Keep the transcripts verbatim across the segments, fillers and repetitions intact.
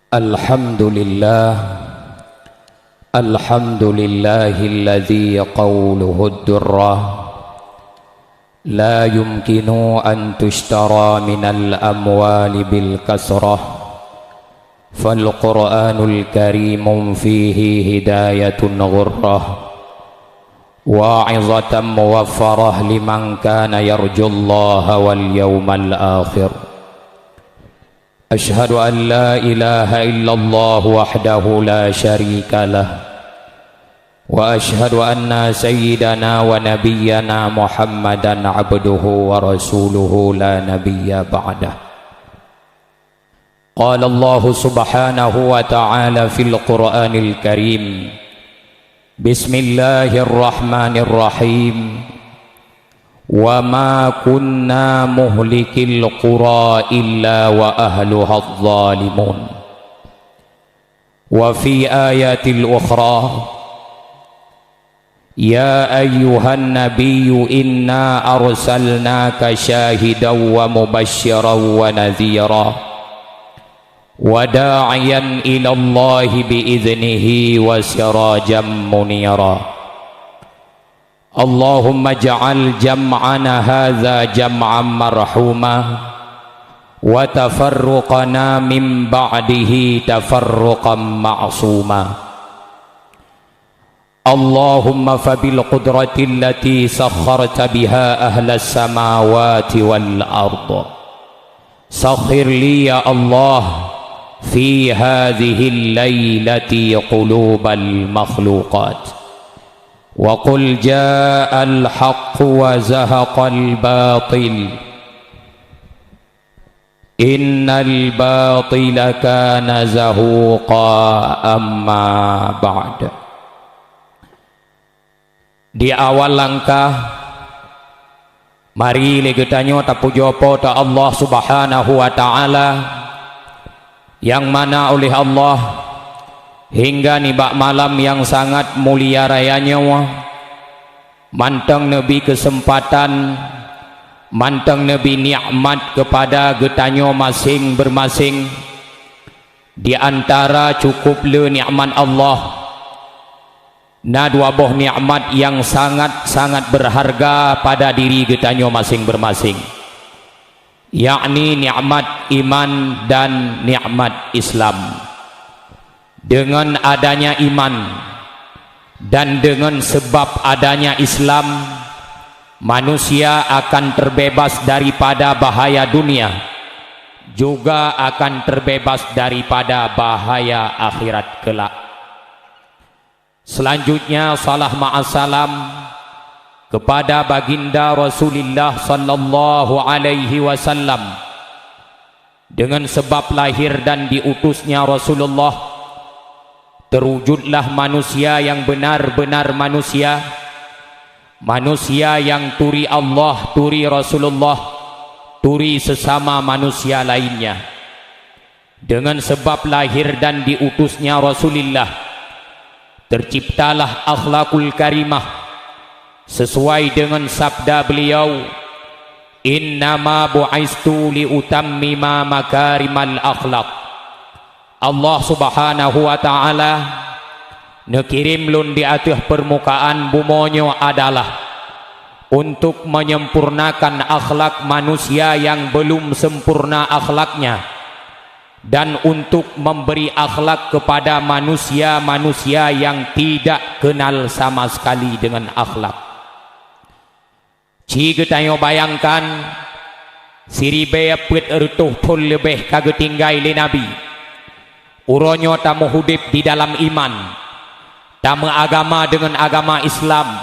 Alhamdulillah. Alhamdulillahilladzi qauluhud durrah la yumkinu an tushtara minal amwali bil kasrah. Fal Qur'anul Karim fihi hidayatun ghurrah, wa'izatan muwaffarah liman kana yarjullaha wal yawmal akhir. Asyhadu an la ilaha illallah wahdahu la syarika lah. Wa asyhadu anna sayyidana wa nabiyyana Muhammadan abduhu wa rasuluhu la nabiyya ba'dah. Qala Allahu subhanahu wa ta'ala fil Qur'anil Karim. Bismillahirrahmanirrahim. Wa ma kunna muhlikil qura illa wa ahluha zalimun. Wa fi ayatil ukhra, ya ayyuhan nabiyyu inna arsalnaka syahidan wa mubasysyiran wa nadhira, wa da'iyan ilallahi bi idznihi wa sirajan munira. Allahumma ij'al jam'ana hadza jam'an marhuma, wa tafarruqana min ba'dihi tafarruqan ma'suma. Allahumma fabil qudratil lati sakharta biha ahlas samawati wal ard, sakhir li ya Allah fi hadzihil lailati qulubal makhluqat. Wa qul ja'al haqqu wa zahaqal batil. Innal batila kana zahuqa, amma ba'd. Di awal langkah, mari lé geutanyoe tapujoe Po teu Allah Subhanahu wa Ta'ala, nyang mana uléh Allah hingga nibak malam nyang sangat mulia raya nyoe, mantong neubri keuseumpatan, mantong neubri nikmat keupada geutanyoe maséng-maséng. Di antara cukup le nikmat Allah, na dua boh nikmat nyang sangat-sangat beurharga pada diri geutanyoe maséng-maséng, yakni nikmat iman dan nikmat Islam. Deungon adanya iman dan deungon sabab adanya Islam, manusia akan teubeubaih daripada bahaya dunia, juga akan teubeubaih daripada bahaya akhirat keulak. Seulanjutnya, salam ma'assalam keupada Baginda Rasulillah sallallahu alaihi wasallam. Deungon sabab lahir dan diutusnya Rasulullah, teurujutlah manusia nyang beunar-beunar manusia, manusia nyang turi Allah, turi Rasulullah, turi seusama manusia lainnya. Deungon sabab lahir dan diutusnya Rasulillah, teuciptalah akhlakul karimah, sisuai deungon sabda beuliau, "Innama bu'istu liutammima makarimal akhlak." Allah Subhanahu wa Ta'ala neukirém lôn di ateueh peurmukaan bumoe nyoe adalah untuk menyempurnakan akhlak manusia nyang beulom sempurna akhlaknya, dan untuk memberi akhlak kepada manusia-manusia nyang tidak kenal sama sekali dengan akhlak. Ci geutanyoe bayangkan, siribée peuet reutôh thon leubeh ka geutinggai lé Nabi. Uroe nyoe tameuhudép di dalam iman, tameuagama deungon agama Islam,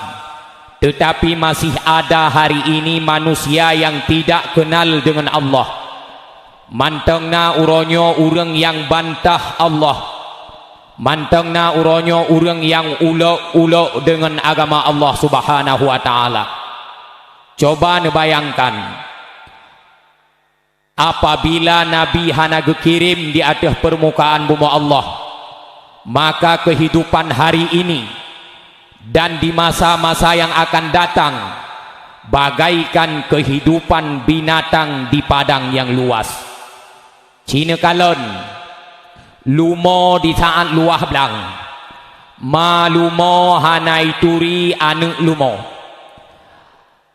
teutapi masih ada hari ini manusia nyang tidak kenal deungon Allah. Mantong na uroe nyoe ureuëng nyang bantah Allah. Mantong na uroe nyoe ureuëng nyang ulok-ulok deungon agama Allah Subhanahu wa Ta'ala. Coba neubayangkan, apabila Nabi hana geukirém di ateueh peurmukaan bumoe Allah, maka keuhidupan hari ini dan di masa-masa nyang akan datang bagaikan keuhidupan binatang di padang nyang luas. Ci neukalon, Lumo di saát luwah blang. Ma lumo hana ituri aneuëk lumo.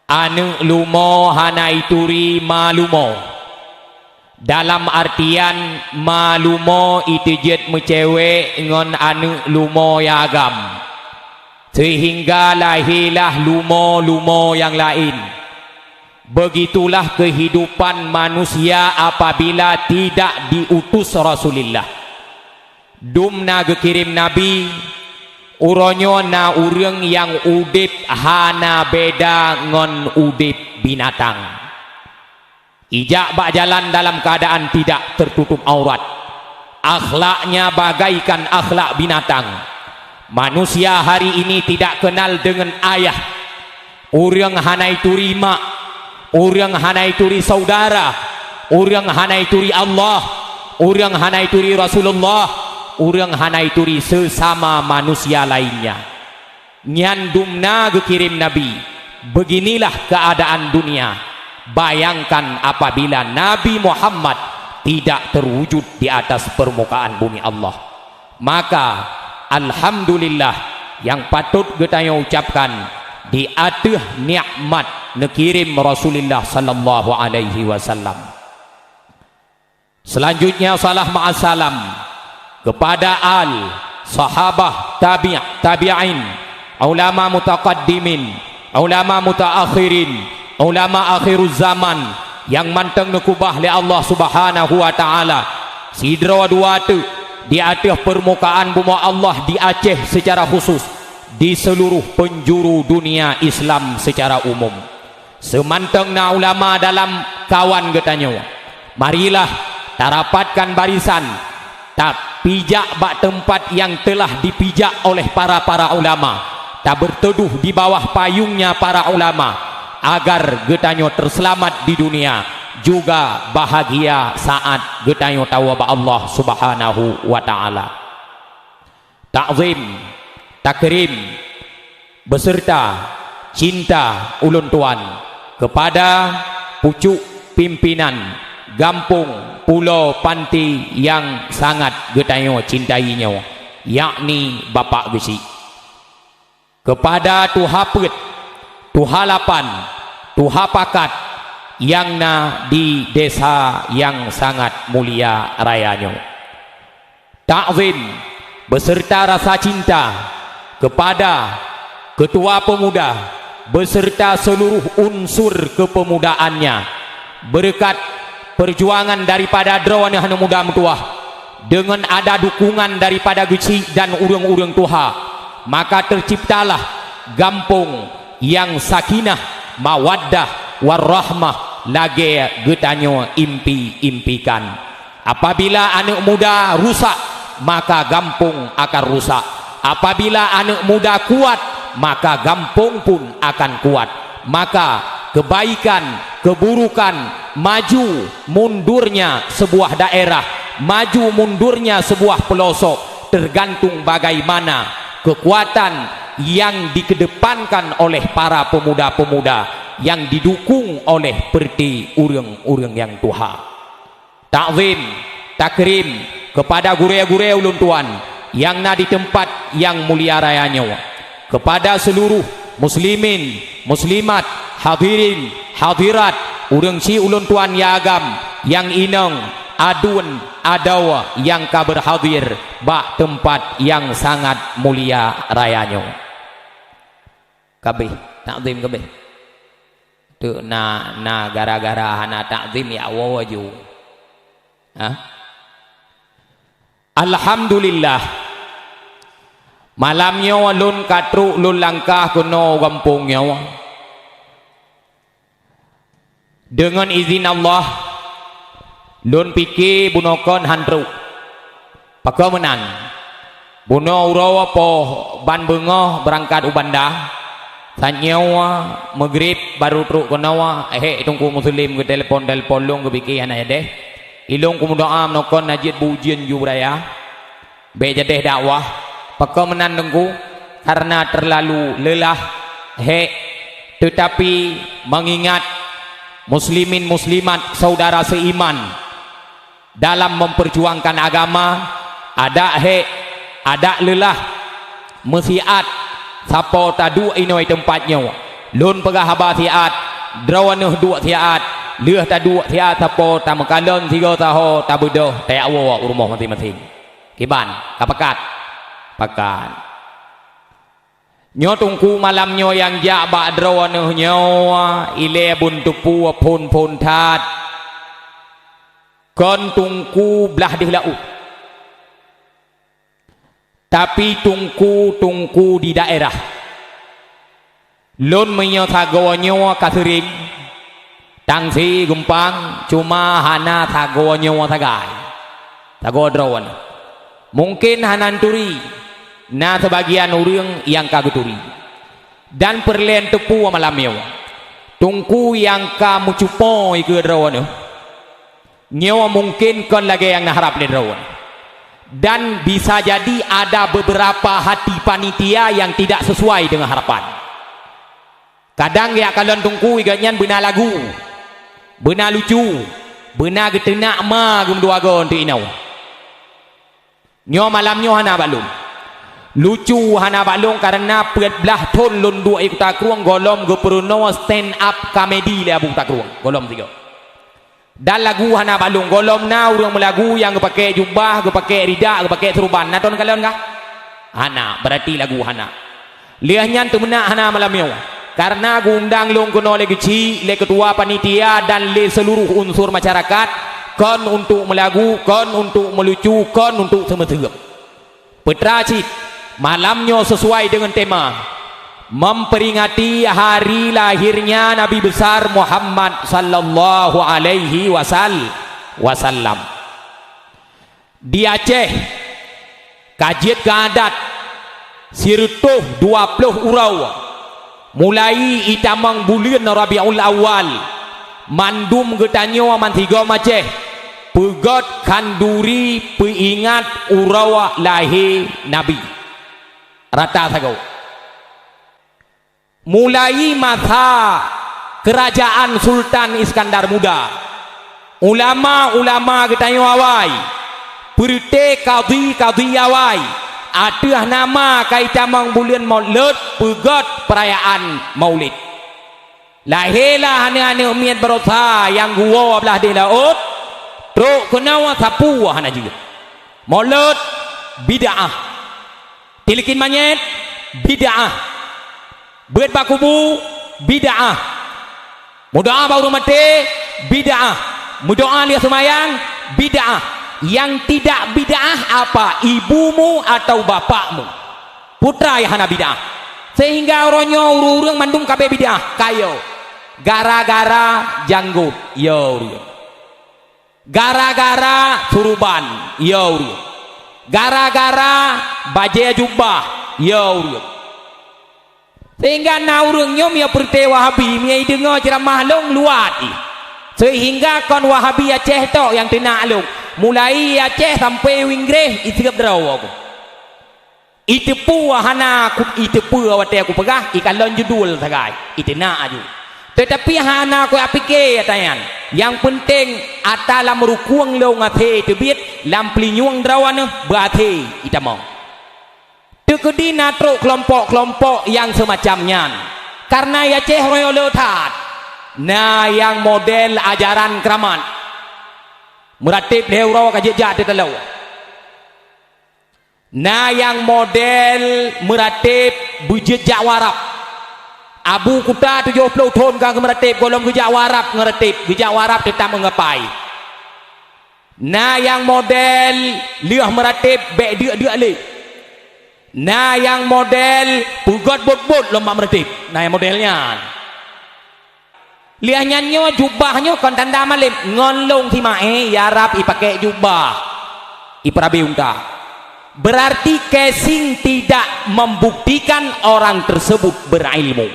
Aneuëk lumo hana ituri ma lumo. Dalam artian ma lumo iteujeuet meucewek ngon aneuëk lumo nyang agam, seuhingga lahé lah lumo-lumo nyang laén. Begitulah kehidupan manusia apabila tidak diutus Rasulullah. Dum na geukirém Nabi, uroe nyoe na ureuëng nyang udeb hana beda ngon udeb binatang. Ijak bak jalan dalam keadaan tidak tertutup aurat. Akhlaknya bagaikan akhlak binatang. Manusia hari ini tidak kenal dengan ayah. Ureuëng hana ituri mak, ureuëng hana ituri saudara, ureuëng hana ituri Allah, ureuëng hana ituri Rasulullah, ureuëng hana ituri sesama manusia lainnya. Nyan dum na geukirém Nabi. Beginilah keadaan dunia. Bayangkan apabila Nabi Muhammad tidak terwujud di atas permukaan bumi Allah. Maka, alhamdulillah, nyang patot geutanyoe ucapkan di ateueh nikmat neukirém Rasulullah sallallahu alaihi wasallam. Selanjutnya, salam ma'assalam kepada al, sahabah, tabi', tabi'in, ulama mutaqaddimin, ulama mutaakhirin, ulama akhiruz zaman nyang mantong neukubah lé Allah Subhanahu wa Ta'ala sidroe dua teuk di ateueh permukaan bumoe Allah di Aceh secara khusus, di seluruh penjuru dunia Islam secara umum. Seumantong na ulama dalam kawan geutanyoe. Marilah tarapatkan barisan, tapijak bak teumpat nyang teulah dipijak oleh para-para ulama, tabeuteuduh di bawah payungnya para ulama, agar geutanyoe teuseulamat di dunia, juga bahagia saat geutanyoe tawoe bak Allah Subhanahu wa Ta'ala. Takzim, takrim, beserta cinta ulôn tuan kepada pucuk pimpinan gampông pulo panti nyang sangat geutanyoe cintai nyoe, yakni Bapak Geuchik. Kepada tuha peuet, tuha lapan, tuha pakat nyang na di desa nyang sangat mulia raya nyoe. Takzim beserta rasa cinta kepada Ketua Pemuda beserta seluruh unsur kepemudaannya. Beureukat perjuangan daripada droeneuh aneuk muda meutuwah, deungon ada dukungan daripada geuchik dan ureuëng-ureuëng tuha, maka teuciptalah gampông nyang sakinah, mawaddah, warahmah lagée geutanyoe impi-impikan. Apabila aneuk muda rusak, maka gampông akan rusak. Apabila aneuk muda kuat, maka gampông pun akan kuat. Maka kebaikan, keburukan, maju mundurnya sebuah daerah, maju mundurnya sebuah pelosok, tergantung bagaimana kekuatan yang dikedepankan oleh para pemuda-pemuda yang didukung oleh perti ureuëng-ureuëng nyang tuha. Takzim, takrim kepada gurée-gurée ulôn tuan nyang na di teumpat nyang mulia raya nyoe. Kepada seluruh muslimin, muslimat, hadirin, hadirat, ureuëng chik ulôn tuan nyang agam, nyang inong, aduen, adoe nyang ka beurhadir bak teumpat nyang sangat mulia raya nyoe. Kabeh, takzim kabeh. Tu na, na gara-gara hana takzim ya woe ju. Ha? Alhamdulillah. Malam nyoe lôn ka trok lôn langkah keunoe u gampông nyoe. Deungon izin Allah, lôn pike bunoe kon han trok. Pakon meunan? Bunoe uroe poh ban beungoh beurangkat u Banda, saat nyoe meugrib barô trok keunoe, hék Teungku Muslim geutelepon-telepon lôn geupike hana jadeh. Ilôn kumeudoa meunoe kon na jeuet beu ujeuen ju beuraya. Bék jadeh dakwah. Pakon meunan Teungku? Karena terlalu lelah, hék. Tetapi mengingat muslimin muslimat saudara seiman dalam memperjuangkan agama, Adak hék, adak leulah, meusiat, sapo taduek inoe teumpat nyoe. Lôn peugah haba siat, droeneuh duek siat, lheueh taduek siat sapo tameukalon sigoe saho tabeudôh tajak woe u rumoh maséng-maséng. Kiban, ka pakat? Pakat. Nyoe teungku malam nyoe nyang jak bak droeneuh nyoe ilée bun teupeu phon-phon that. Kon teungku blaih deh laôt. Tapi teungku-teungku di daerah. Lôn meunyoe sagoe nyoe ka seuring, tangse geumpang, cuma hana sagoe nyoe sagai. Sagoe droeneuh. Mungken hana neuturi, na seubagian ureuëng nyang ka geuturi. Dan peureulée teupeu malam nyoe, teungku nyang ka meucupo ikeue droeneuh. Nyoe mungken kon lagée nyang na harab lé droeneuh. Dan bisa jadi ada beberapa hati panitia yang tidak sesuai dengan harapan. Kadang jak kalon teungku gobnyan beuna lagu, beuna lucu, beuna geuteunak ma geumeuduagoe teuk inoe. Nyoe malam nyoe hana bak lôn. Lucu hana bak lôn kareuna peuet blaih thon lôn duek i Kuta Krueng gohlom geupeurunoe stand up comedy lé Abu Kuta Krueng, gohlom sigoe. Dan lagu hana bak lôn, gohlom na ureuëng meulagu nyang geupaké jubah, geupaké ridak, geupaké seuruban. Na thon kalon kah? Hana, berarti lagu hana. Lheueh nyan teumeunak hana malam nyoe. Kareuna geuundang lôn keunoe lé geuchik, lé keutua panitia dan lé seuluruh unsur masyarakat, kon untuk meulagu, kon untuk meulucu, kon untuk seumeuseub. Peutra cit, malam nyoe sesuai deungon tema, memperingati hari lahirnya Nabi Besar Muhammad sallallahu alaihi wasal-, wasallam. Di Aceh, ka jeuet keu adat, sireutôh dua ploh uroe, mulai itamong buleuen Rabiul Awal, mandum geutanyoe bansigom Aceh peugöt khanduri peuingat uroe lahé Nabi. Rata sagoe. Mulai masa keurajaan Sultan Iskandar Muda, ulama-ulama geutanyoe awai, peureuté kadhi-kadhi awai, ateueh nama ka itamong buleuen Maulud peugöt peurayaan Maulid. Lahé lah aneuëk-aneuëk miet baroesa nyang geuwoe blaih deh laôt, trok keunoe sapeue hana jeuet. Maulud, bid'ah. Tilkin manyét, bid'ah. Beuet bak kubu, bid'ah. Meudoá bak ureuëng maté, bid'ah. Meudoá lheueh seumayang, bid'ah. Nyang tidak bid'ah apa? Ibumu atau bapakmu. Peutra nyang hana bid'ah. Sehingga uroe nyoe ureuëng-ureuëng mandum ka bèk bid'ah. Kayo. Gara-gara janggot, yo ureuëng. Gara-gara suruban, yo ureuëng. Gara-gara bajée jubah, yo ureuëng. Sehingga na ureuëng nyoe meunyoe peureuté Wahabi, meunyoe ideungoe ceuramah lôn luwat jih. Sehingga kon Wahabi Aceh tok nyang teunak lôn. Mulai Aceh sampoe u Inggréh, iseueb droe ku. Iteupeue hana ku, iteupeue watée kupeugah, ikalon judul sagai, iteunak aju. Teutapi hana kupiké ata nyan. Nyang peunteng ata lam rukueng lôn até teubiet, lam peulinyueng droeneuh beuaté itamong. Teukeudi na trok keulompok-keulompok nyang seumacam nyan. Kareuna i Aceh roh le that. Na nyang model ajaran keuramat. Meuratéb lhée uroe ka jeuet jak teutaloe. Na nyang model meuratéb beujeuet jak u Arab. Abu Kuta tujoh ploh thon ka geumeuratéb, gohlom geujak u Arab meuratéb, geujak u Arab teutap meungapai. Na nyang model lheueh meuratéb bèk deuk-deuk lé. Na nyang model peugöt bot-bot lom bak meuratéb. Na nyang model nyan. Lheueh nyan nyoe jubah nyoe kon tanda malém, ngon lôn simaé, ya Rab, ipaké jubah, ipeurabe unta. Berarti casing tidak membuktikan orang tersebut berilmu.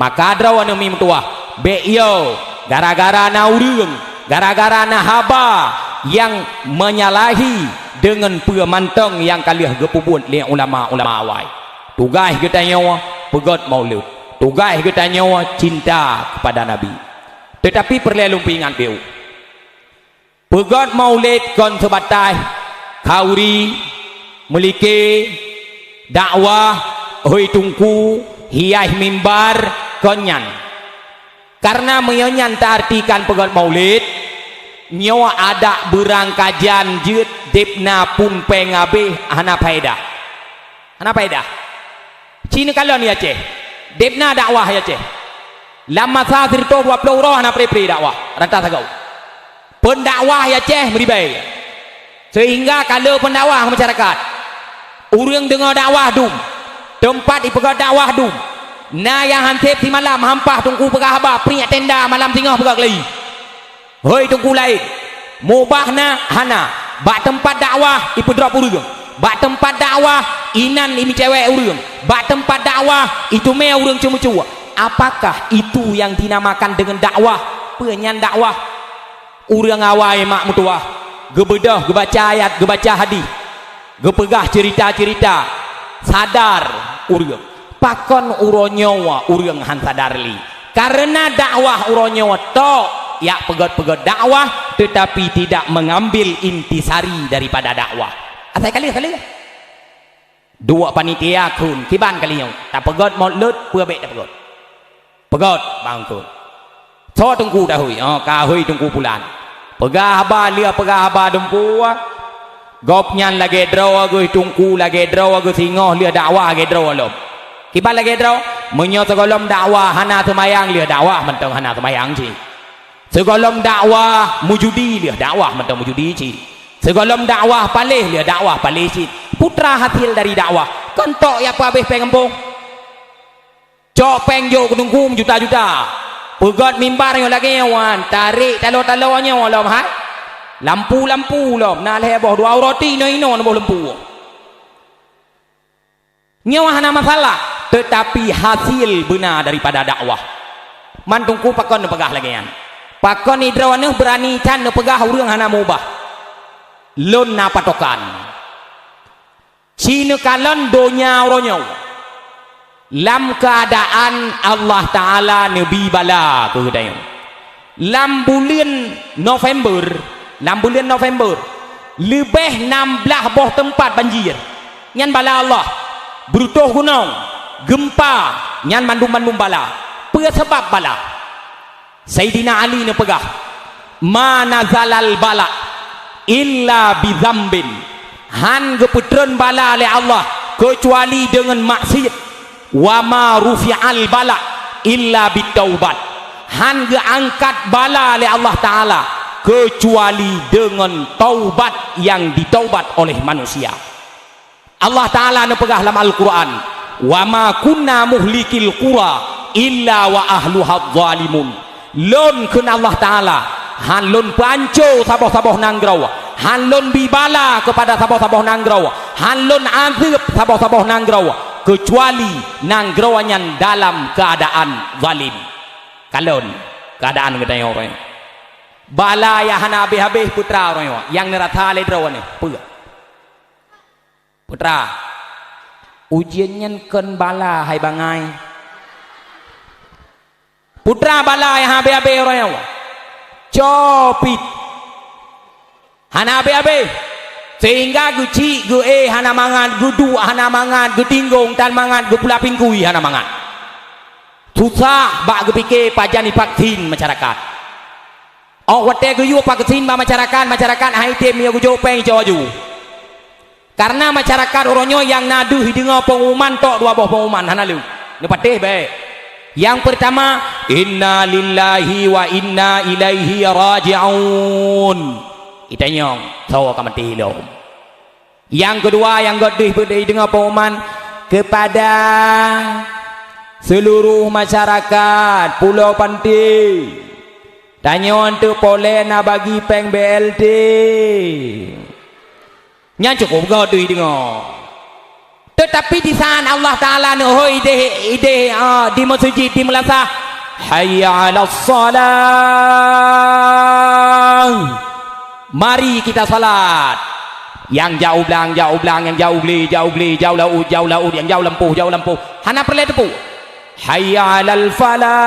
Maka droeneuh mi meutuwah, bèk yo, gara-gara na ureuëng, gara-gara na haba nyang menyalahi deungon peue mantong nyang ka lheueh geupeubuet lé ulama-ulama awai. Tugaih geutanyoe peugöt maulud. Tugaih geutanyoe cinta kepada Nabi. Teutapi peureulée lôn peuingat beu, peugöt maulid kon seubatai khauri, Meulike dakwah, hôi teungku, hiaih mimbar, kon nyan. Kareuna meunyoe nyan taartikan peugét maulid, nyoe adak beurangkajan jeuet debna pun péng habéh hana faedah. Hana faedah. Ci neukalon i Aceh. Debna dakwah i Aceh. Lam masa sireutôh dua ploh uroe hana pre-pre dakwah. Rata sagoe. Peundakwah i Aceh meuribée. Seuhingga ka le peundakwah masyarakat. Ureuëng deungoe dakwah dum. Teumpat ipeugét dakwah dum. Na nyang han seb simalam hampah teungku peugah haba, priek tenda malam singoh peugét keulayi. Hôi teungku laén, mubah na hana, bak teumpat dakwah ipeudrop ureuëng, bak teumpat dakwah inan imeucewek ureuëng, bak teumpat dakwah itumé ureuëng ceumeucue. Apakah itu yang dinamakan dengan dakwah? Peue nyan dakwah? Ureuëng awai mak meutuwah, geubeudôh, geubaca ayat, geubaca hadih, geupeugah ceurita-ceurita, sadar ureuëng. Pakon uroe nyoe ureuëng han sadar lé? Kareuna dakwah uroe nyoe tok, jak peugét-peugét dakwah, teutapi tidak mengambil intisari daripada dakwah. Asai ka lheueh, ka lheueh. Duek panitia kheun, kiban ka lheueh nyoe. Tapeugét maulid, peue bék tapeugét. Peugét, bang kheun. Soe teungku tahôi? Oh, ka hôi teungku pulan. Peugah haba, lheueh peugah haba dumpeue. Gobnyan lagée droe geuh teungku, lagée droe geuh singoh, lheueh dakwah lagée droe lom. Kiban lagée droe? Meunyoe sigohlom dakwah hana seumayang, lheueh dakwah mantong hana seumayang cit. Sigohlom dakwah meujudi, lheueh dakwah mantong meujudi cit. Sigohlom dakwah paléh, lheueh dakwah paléh cit. Peue teuma hasil dari dakwah? Kon tok jak peuhabéh péng gampông. Cok péng jok keu teungku meujuta-juta. Peugét mimbar nyoe lagée nyoe wan, tarék taloe-taloe nyoe lom hai. Lampu-lampu lom, na lhée boh dua uroe ti inoe-inoe boh lampu. Nyoe hana masalah, teutapi hasil beuna daripada dakwah. Man teungku pakon neupeugah lagée nyan? Pakon droeneueh beurani that neupeugah ureuëng hana mubah? Lôn na patokan. Ci neukalon donya uroe nyoe lam keuadaan Allah Taala neubi bala keu geutanyoe. Lam buleuen November, lam buleuen November, leubeh nam blaih boh teumpat banjir. Nyan bala Allah. Beureutoh gunong, geumpa, nyan mandum-mandum bala. Peue sabab bala? Saidina Ali neupeugah, "Ma nazalal bala illa bi dzambin." Han geupeutreun bala lé Allah keucuali deungon maksiet. "Wa ma rufi'al bala illa bitaubat." Han geuangkat bala lé Allah Taala keucuali deungon taubat nyang ditaubat oleh manusia. Allah Taala neupeugah lam Al-Quran, "Wa ma kunna muhlikil qura illa wa ahluha zalimun." Lôn kheun Allah Taala, han lôn peuanco saboh-saboh nanggroe, han lôn bi bala keupada saboh-saboh nanggroe, han lôn azeueb saboh-saboh nanggroe, keucuali nanggroe nyan dalam keuadaan zalim. Kalon keuadaan geutanyoe uroe nyoe. Bala nyang hana habéh-habéh peue teuma uroe nyoe, nyang neurasa lé droeneueh, peue? Peue teuma, ujeuen nyan kon bala hai bangai. Peue teuma bala nyang habéh-habéh uroe nyoe. Covid. Hana habéh-habéh. Seuhingga geuchik, geuéh hana mangat, geuduek hana mangat, geutinggong tan mangat, geupula pingkui hana mangat. Susah bak geupike pajan jivaksin masyarakat. Óh watée geuyue vaksin bak masyarakat, masyarakat han item meunyoe geujok péng icok laju. Kareuna masyarakat uroe nyoe nyang na deuh jideungoe peungumuman tok dua boh peungumuman hana lé. Neupatéh bék. Nyang peurtama, "Inna lillahi wa inna ilaihi raji'un." Itanyong, soe ka maté lom? Nyang keudua nyang göt deuh jideungoe peungumuman, "Kepada seluruh masyarakat Pulo Panté, tanyoe eunteuk polé na bagi péng B L T." Nyan cukôp göt deuh jideungoe. Teutapi di saát Allah Taala neuhôi idéh, idéh, ah, di meuseujid, di meulasah, "Hayya 'alas shalah." Mari kita salat. Nyang jak u blang, jak u blang, nyang jak u glé, jak u glé, jak u laôt, jak u laôt, nyang jak u lampôh, jak u lampôh. Hana peureulée teupeu. "Hayya 'alal falah."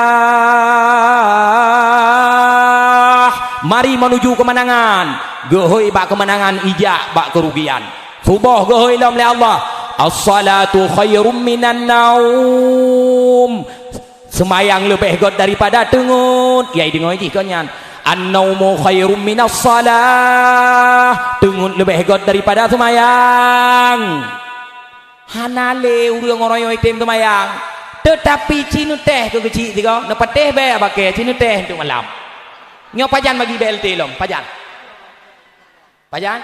Mari menuju keumanangan. Geuhôi bak keumanangan, ijak bak keurugian. Suboh geuhôi lom lé Allah, "As-salatu khairum minan naum." Seumayang leubeh gét daripada teungeut. Ya, ideungoe jih kon nyan. "An-naumu khairum minas salah." Teungeut leubeh gét daripada seumayang. Hana lé ureuëng uroe nyoe item seumayang. Teutapi ci neutéh keu keuchik sigoe, neupatéh bèe abakée, ci neutéh untuk malam. Nyoe pajan bagi B L T lom, pajan? Pajan?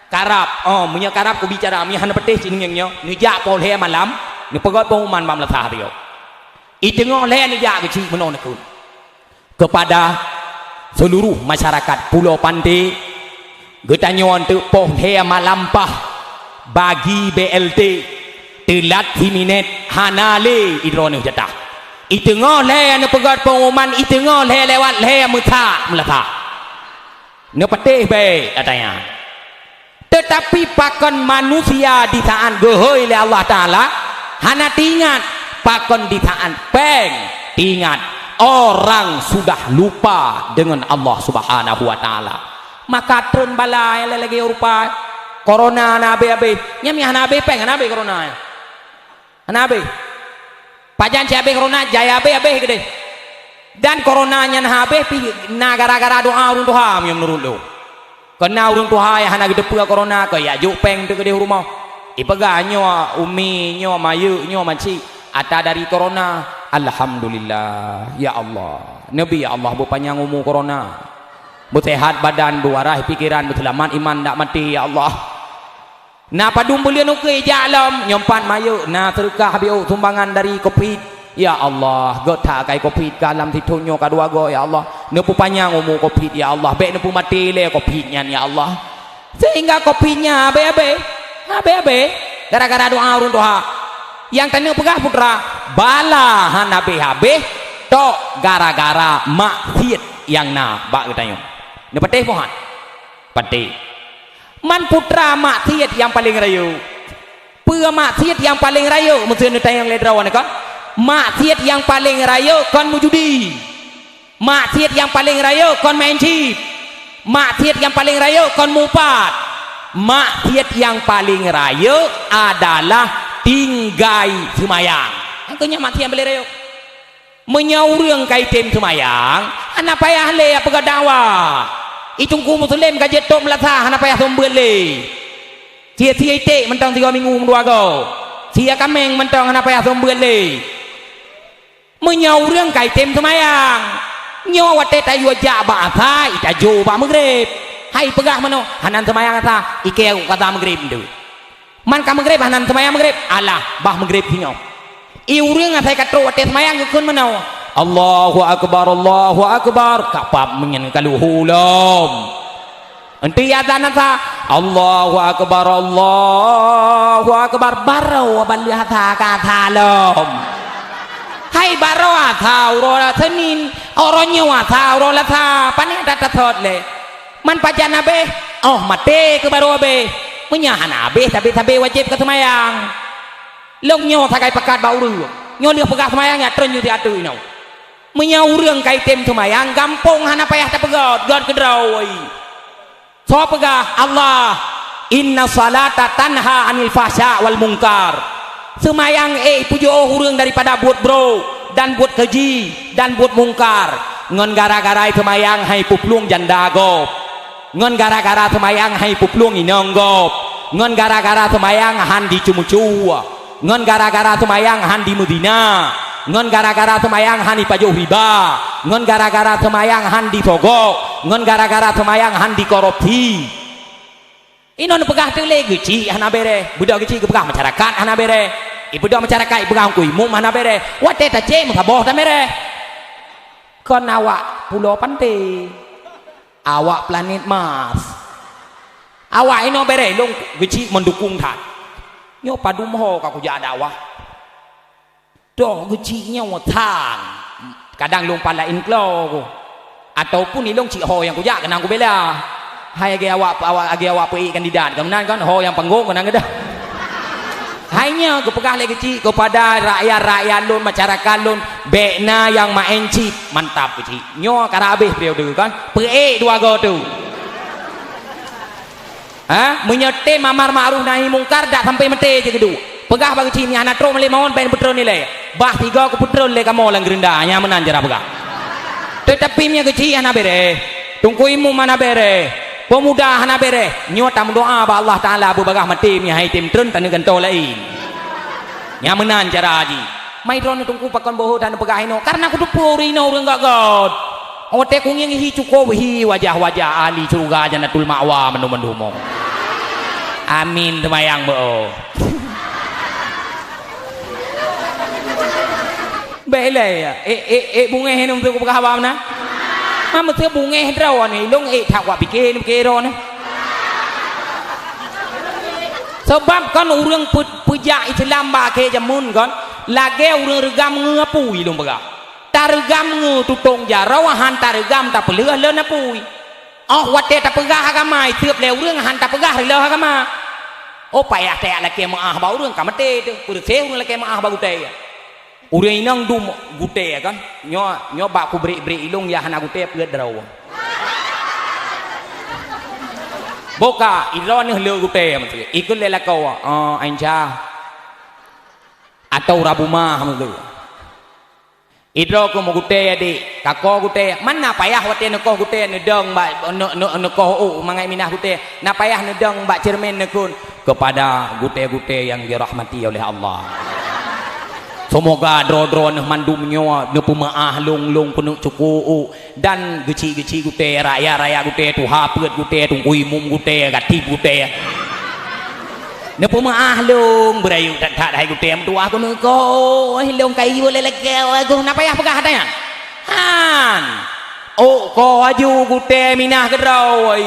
Karab. Oh, meunyoe karab kubicara, meunyoe hana patéh ci neungieng nyoe, neujak poh lhée malam, neupeugét pengumuman bak meulasah teuh. Iteungoh lhée neujak keuchik meunoe neukheun. Kepada seluruh masyarakat Pulo Panté, geutanyoe teuk poh lhée malam paih bagi B L T, teulat siminét hana lé idroeneuh jatah. Iteungoh lhée neupeugét pengumuman, iteungoh lhée lewat lhée meusak meulasah. Neupatéh bèe ata nyan. Teutapi pakon manusia di saat geuhôi lé Allah Taala hana teuingat, pakon di saat péng teuingat, orang sudah lupa dengan Allah Subhanahu wa Taala. Maka treun bala nyang lagée rupa korona hana habéh-habéh. Nyan meuhana habéh péng, hana habéh korona nyan. Hana habéh. Pajan cit habéh korona, jai habéh-habéh keudeh. Dan korona nyan habéh pih na gara-gara doa ureuëng tuha, meunyoe meunurot lôn. Keu na ureuëng tuha nyang hana geuteupeue korona, keu jak jok péng teuh keudeh u rumoh. Ipeugah, "Nyoe umi, nyoe mayeuek, nyoe macik, ata dari korona." Alhamdulillah, ya Allah. Neubi ya Allah beupanyang umu korona. Beuseuhat badan, beuwaras pikeran, beuseulamat iman, dak maté, ya Allah. Na padum buleuen ukeue jak lom, nyoe pat mayeuek, na seudeukah habéh sumbangan dari Covid. Ya Allah, gét that akai Covid ka lam sithon nyoe ka dua goe, ya Allah. Neupeupanyang umu Covid, ya Allah. Bék neupeumaté lé Covid nyan, ya Allah. Sehingga Covid nyan habéh-habéh, habéh-habéh gara-gara doa ureuëng tuha. Nyang taneuk peugah putra, bala hana habéh-habéh tok gara-gara maksiet nyang na bak geutanyoe. Neupatéh poh han? Patéh. Man putra maksiet nyang paleng rayeuk. Peue maksiet nyang paleng rayeuk meuseu neutanyong lé droeneuh kon? Maksiet nyang paleng rayeuk kon meujudi. Maksiet nyang paleng rayeuk kon maén cit. Maksiet nyang paleng rayeuk kon mupat. Maksiet nyang paleng rayeuk adalah tinggai seumayang. Nyang keu nyan maksiet nyang paleng rayeuk. Meunyoe ureuëng ka item seumayang, hana payah lé peugah dakwah. I Teungku Muslim ka jeuet top meulasah, hana payah seumeubeuet lé. Sie-sie iték mantong sigoe minggu meudua goe. Sie kaméng mantong hana payah seumeubeuet lé. Meunyoe ureuëng ka item seumayang, nyoe watée tayue jak bak asa, itajo bak meugreb. Hai peugah meunoe, hana seumayang asa, ikeu ka asa meugreb deuh. Man ka meugreb hana seumayang meugreb, alah, bah meugreb singoh. I ureuëng asai ka trok watée seumayang geukheun meunoe, "Allahu akbar, Allahu akbar," ka pap meunyan ka lheueh lom. Eunteuk azan asa, "Allahu akbar, Allahu akbar," barô ban lheueh asa ka asa lom. Hai barô asa uroe Senin, uroe nyoe asa uroe Lasa, pane that tasot lé. Man pajan habéh, oh maté keu barô habéh. Meunyoe hana habéh, sabe-sabe wajéb keu seumayang. Lôn nyoe sagai pakat bak ureuëng. Nyoe lheueh peugah seumayang nyan treun nyoe siat teuk inoe. Meunyoe ureuëng ka item seumayang, gampông hana payah tapeugét, gét keudroe. Soe peugah? Allah, "Inna salata tanha anil fahsya wal mungkar." Seumayang ék peujiôh ureuëng daripada buet brôk dan buet keuji dan buet mungkar. Ngon gara-gara seumayang hai peuplueng janda gob. Ngon gara-gara seumayang hai peuplueng inong gob. Ngon gara-gara seumayang han jiceumeucue. Ngon gara-gara seumayang han jimeuzina. Ngon gara-gara seumayang han jipajoh riba. Ngon gara-gara seumayang han jisogok. Ngon gara-gara seumayang han jikorupsi. Inoe neupeugah teuk lé geuchik hana béreh, beudôh geuchik geupeugah masyarakat hana béreh. Ibeudôh masyarakat ipeugah Teungku Imum hana béreh. Watée tacék meusaboh taméreh. Kon awak Pulo Panté. Awak planet Mars. Awak inoe béreh lôn geuchik meudukung that. Nyoe padum ho ka kujak dakwah. Toh geuchik nyoe thang. Kadang lôn pala inklo ku. Ataupun ilôn cit ho nyang kujak keunan kubela. Hai agi awak, awak agi awak peuék kandidat keunan kan ho nyang panggong keunan geudah. Hai nyoe geupeugah lé geuchik kepada rakyat-rakyat lôn, masyarakat lôn, bék na nyang maén cit. Mantap geuchik. Nyoe ka habéh periode kan. Peuék dua go tu. Ha? Meunyoe tem amar ma'ruf nahi mungkar, dak sampai maté jeuet geuduek. Peugah bak geuchik nyan hana trok malée mawon, bèk neupeutrön ilèe. Bah tiga kupeutreun lé kamoe lam geureunda, nyan meunan cara peugah. Teutapi meunyoe geuchik hana bèrèh, teungku imum hana bèrèh, peumuda hana bèrèh, nyoe tameudoa bak Allah Taala beubagaih maté meunyoe han tem treun taneuk gantoe laén. Nyan meunan cara jih. Mai droeneuh teungku pakon boh that neupeugah inoe, kareuna kuteupeue ureueng inoe ureueng göt-göt. Watèe kungieng hi cukôp hi wajah-wajah ahli syeuruga Jannatul Ma'wa mandum-mandum. Amin seumayang beuo. Bèk ilèe ya. Eh, eh, eh, bungéh nyoe beutôi kupeugah haba meunan. Ma meuteubungéh droeneuh, ilông eh that wak pike neuh pike droeneuh. Sabab kan ureueng peu-, peujak Islam bak akhé jameun kan, lagèe ureueng reugam ngeue apui lôn peugah. Tareugam ngeue tutông jaroe, han tareugam tapeuleueh lôn apui. Óh watèe tapeugah agama, iteuep lé ureueng han tapeugah reuloh agama. Oh payah tajak lakèe meu'ah bak ureueng ka maté teuh, peureuséh ureueng lakèe meu'ah bak gutèe. Ureueng inong dum gutèe kan, nyoe, nyoe bak kubrek-brek ilông ya hana gutèe peuet droe. Boh ka, idroeneuh le gutèe meuteuk. Ikheun lé lakoe, "Oh, Aisyah." Atau Rabumah meuteuk. Idroe keuh meugutèe, Dek. Kakoe gutèe. Man na payah watèe neukoh gutèe, neudong bak, ne-, ne-, neukoh ôk mangat minah gutèe. Na payah neudong bak ceureumen neukheun, "Kepada gutèe-gutèe yang dirahmati oleh Allah." Seumoga droe-droeneuh mandum nyoe neupeumeu'ah lôn-lôn keuneuk cukôp ôk. Dan geuchik-geuchik gutèe, rakyat-rakyat gutèe, tuha peuet gutèe, teungku imum gutèe, khatib gutèe. Neupeumeu'ah lôn, beurayeuk that-that hai gutèe, meutuah keuneuk koh, lôn kayue lé lakèe, na payah peugah ata nyan. Han. Ôk koh aju gutèe minah keudroe.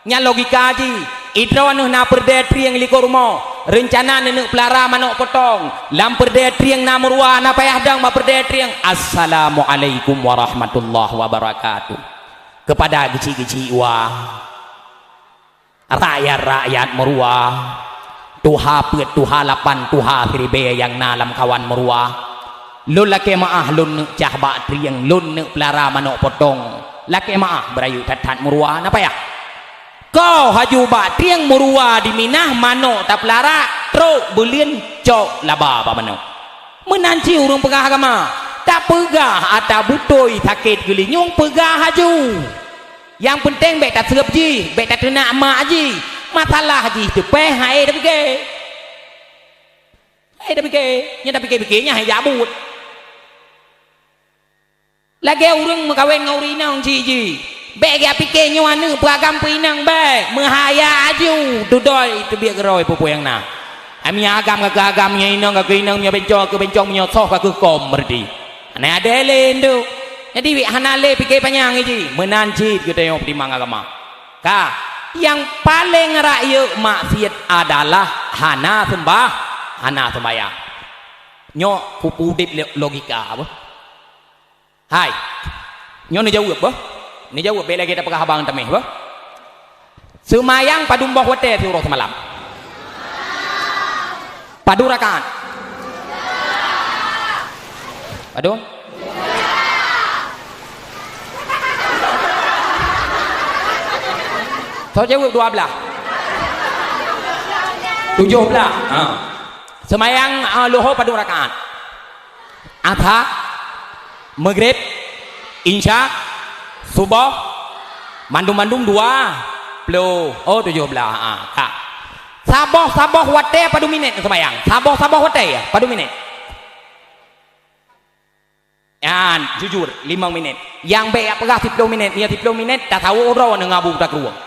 Nyan logika jih. Idroeneuh na peureudèe trieng likôt rumoh. Reuncana neuneuk peulara manok potong. Lam peureudèe trieng na meuruwa, na payah dong bak peureudèe trieng, "Assalamualaikum warahmatullahi wabarakatuh." Keupada geuchik-geuchik wa, rakyat-rakyat meuruwa, tuha peuet, tuha lapan, tuha siribèe nyang na lam kawan meuruwa. Lôn lakèe meu'ah, lôn neuk cah bak trieng, lôn neuk peulara manok potong. Lakèe meu'ah, beurayeuk that-that meuruwa, na payah. Koh aju bak trieng meuruwa diminah manok tapeulara, trok beuleuen cok laba bak manok. Meunan cit ureueng peugah agama, tapeugah ata beutôi sakét geulinyueng peugah aju. Nyang peunteng bèk taseueb jih, bèk tateunak mak jih. Masalah jih teupèh hai tapike. Hai tapike, nyan tapike-pike nyan hai jak buet. Lagèe ureueng meukawen ngon ureueng inong cit jih. Bèk geujak pike nyoe aneuk peuagam peuinong bèk. Meuhaya aju, dudoe teubiet keudroe peue-peue nyang na. Ami agam ka keu agam, nyoe inong ka keu inong, nyoe bencong ka keu bencong, nyoe soh ka keu kong, meureuti. Hana adé lé ndoh. Jadi wék hana lé pike panyang jih. Meunan cit geutanyoe peutimang agama. Ka, nyang paleng rayeuk maksiet adalah hana seumbah, hana seumbahyang. Nyoe kupeudeb lo-, logika beuh. Hai. Nyoe neujaweueb beuh. Neujaweueb bèk lagèe tapeugah haba ngon tameh beuh. Seumayang padum boh watèe siuroe seumalam? Padum rakaat? Padum? Soe jaweueb dua blah? Tujoh blah. Ha. Seumayang, ah, luhô padum rakaat? Asha, Maghrib, Isya, Suboh, mandum-mandum dua ploh. Oh, tujoh blah. Ah, ka. Saboh-saboh watèe padum minèt seumayang? Saboh-saboh watèe padum minèt? Nyan, jujur, limong minèt. Nyang bèk jak peugah siploh minèt, nyan siploh minèt, tasawôh droeneuh ngon Abu Takrueng.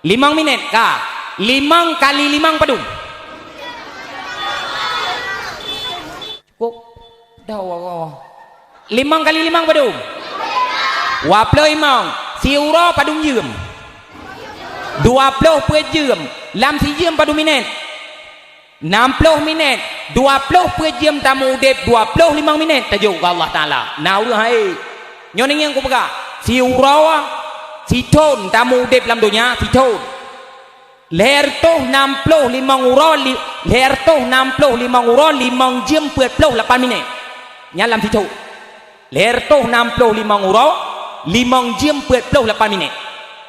Limong minèt, ka. Limong kali limong padum? Cukôp. Dah, wa, wa, wa. Limong kali limong padum? Dua ploh limong. Siuroe padum jeuem? Dua ploh peuet jeuem. Lam sijeuem padum minèt? Nam ploh minèt. Dua ploh peuet jeuem tameuudeb, dua ploh limong minèt tajok keu Allah Taala. Na ureueng hai. Nyoe neungieng kupeugah. Siuroe, sithôn tameuudeb lam donya, sithôn. Lhèe reutôh nam ploh limong uroe li-, lhèe reutôh nam ploh limong uroe limong jeuem peuet ploh lapan minèt. Nyan lam sithôn. Lhèe reutôh nam ploh limong uroe limong jeuem peuet ploh lapan minèt.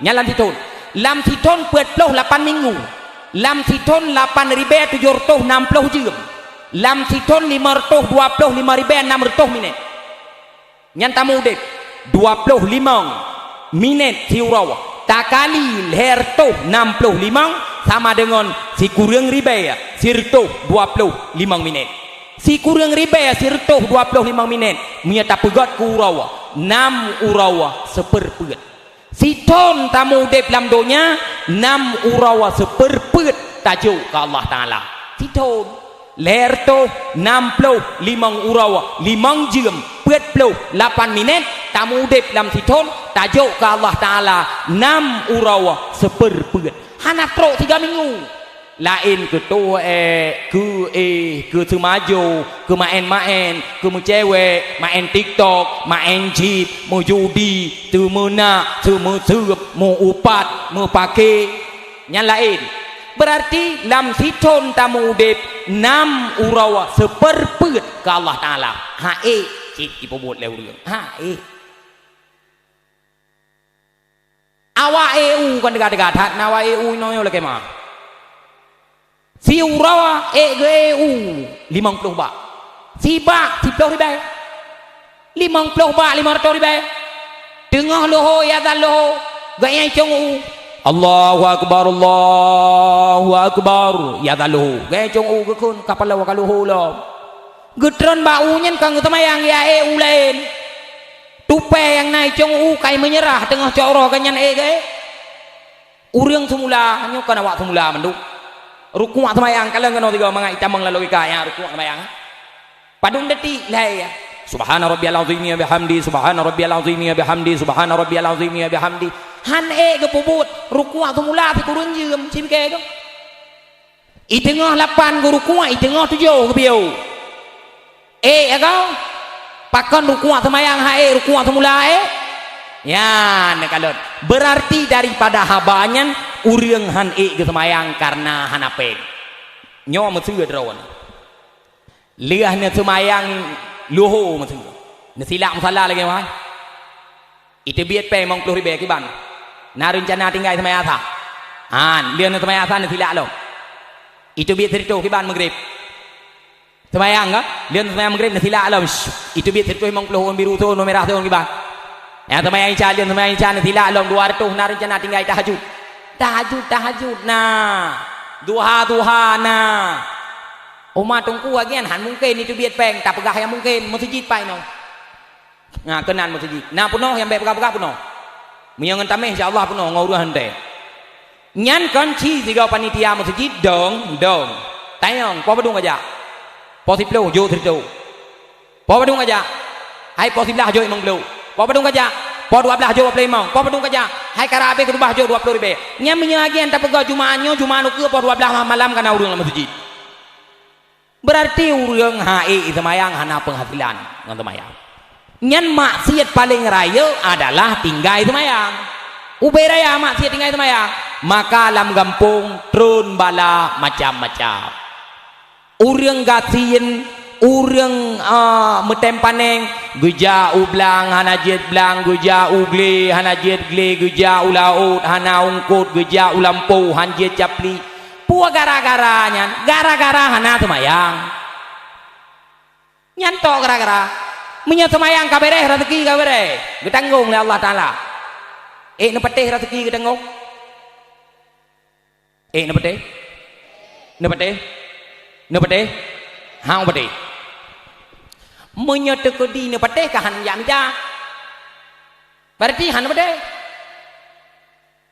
Nyan lam sithôn. Lam sithon peuet ploh lapan minggu. Lam sithon lapan ribèe tujoh reutôh nam ploh jeuem. Lam sithon limong reutôh dua ploh limong ribèe nam reutôh minèt. Nyan tamu udép dua ploh limong minèt siuroe, takali lhèe reutôh nam ploh limong sama deungon sikureueng ribèe sireutôh dua ploh limong minèt. Sikureueng ribèe sireutôh dua ploh limong minèt, meunyoe tapeugöt keu uroe, nam uroe seupeurpeuet. Sithon tamu udép lam donya, nam uroe seupeurpeuet tajok keu Allah Taala. Sithon. Lhèe reutôh nam ploh limong uroe limong jeuem peuet ploh lapan minèt, tamu udép lam sithon, tajok keu Allah Taala nam uroe seupeurpeuet. Hana trok tiga minggu. Laén keu toh ék, keu éh, keu seumajoh, keu maén-maén, keu meucewek, maén TikTok, maén chip, meujudi, teumeunak, seumeuseup, meu-upat, meupaké. Nyan laén. Beurarti lam sithon tamu udép nam uroe seupeurpeuet keu Allah Taala. Ha ék cit jipeubuet lé ureueng. Ha ék. Awak ék u kon teuga-teuga that, na awak ék u inoe lakèe meu'ah. Siuroe ék geuék u limong ploh bak. Sibak siploh ribèe. Limong ploh bak limong reutôh ribèe. Teungoh leuhô, iazan leuhô, geuék cong u. Allahu Akbar, Allahu Akbar. Iazan leuhô, geuék cong u geukheun ka paloe ka leuhô lom. Geutreun bak u nyan ka geuseumayang, ya ék u laén. Tupèe nyang na icong u kai meunyeurah teungoh cok roh geuh nyan ék geuék. Ureueng seumula, nyoe kon awak seumula mandum. Rukuk seumayang, kalon keunoe sigoe mangat itamong lam logika nyang rukuk seumayang. Padum detik lhèe ya. Subhana rabbiyal azim ya bihamdi, subhana rabbiyal azim ya bihamdi, subhana rabbiyal azim ya bihamdi. Han ék geupeubuet, rukuk seumula sikureueng jeuem, sibike tu. I teungoh lapan geurukuk, i teungoh tujoh geupiôh. Ék ya kau? Pakon rukuk seumayang han ék, rukuk seumula ék? Nyan neukalon. Beurarti daripada haba nyan, ureueng han ék geuseumayang kareuna hana péng. Nyoe meuseue droeneuh. Lheueh neuseumayang leuhô meuseue. Neusilak musala lagèe nyoe hai. Iteubiet péng limong ploh ribèe kiban. Na reuncana tinggai seumayang asar. Han, lheueh neuseumayang asar neusilak lom. Iteubiet sireutôh kiban Maghrib. Seumayang ka? Lheueh neuseumayang Maghrib neusilak lom. Shh, iteubiet sireutôh limong ploh ôn biru, ôn merah, ôn kiban. Nyang seumayang Isya, lheueh neuseumayang Isya neusilak lom dua reutôh, na reuncana tinggai tahajud. Tahajud, tahajud na. Duha, duha na. Uma teungku agian han mungken iteubiet péng, tapeugah nyang mungken, meuseujid pai nyoe. Na keunan meuseujid. Na peunoh nyang bèk peugah-peugah peunoh. Meunyoe ngon tameh insya Allah peunoh ngon ureueng hentei. Nyan kon ci sigoe panitia meuseujid dong, dong. Tanyong, po padum kajak? Po siploh jok sireutôh. Po padum kajak? Hai po siblaih jok limong ploh. Po padum kajak? Po dua blaih jok dua ploh limong. Po padum kajak? Hai karab abéh keudubah jok dua ploh ribèe. Nyan meunyoe agian tapeugah Jumaat nyoe, Jumaat ukeue po dua blaih malam ka na ureueng lam meuseujid. Beurarti ureueng han ék seumayang hana peunghasilan ngon seumayang. Nyan maksiet paleng rayeuk adalah tinggai seumayang. Ubé raya maksiet tinggai seumayang, maka lam gampông tron bala macam-macam. Ureueng gasien, ureueng, a, meutem paneng, geujak u blang hana jeuet blang, geujak u glé hana jeuet glé, geujak u laôt hana eungkôt, geujak u lampôh han jeuet capli. Peue gara-gara nyan? Gara-gara hana seumayang. Nyan tok gara-gara. Meunyoe seumayang ka bèrèh, raseuki ka bèrèh, geutanggong lé Allah Taala. Ék neupatéh raseuki geutanggong? Ék neupatéh? Neupatéh? Neupatéh? Han patéh. Meunyoe teukeudi neupatéh ka han jak mita. Beurarti han neupatéh.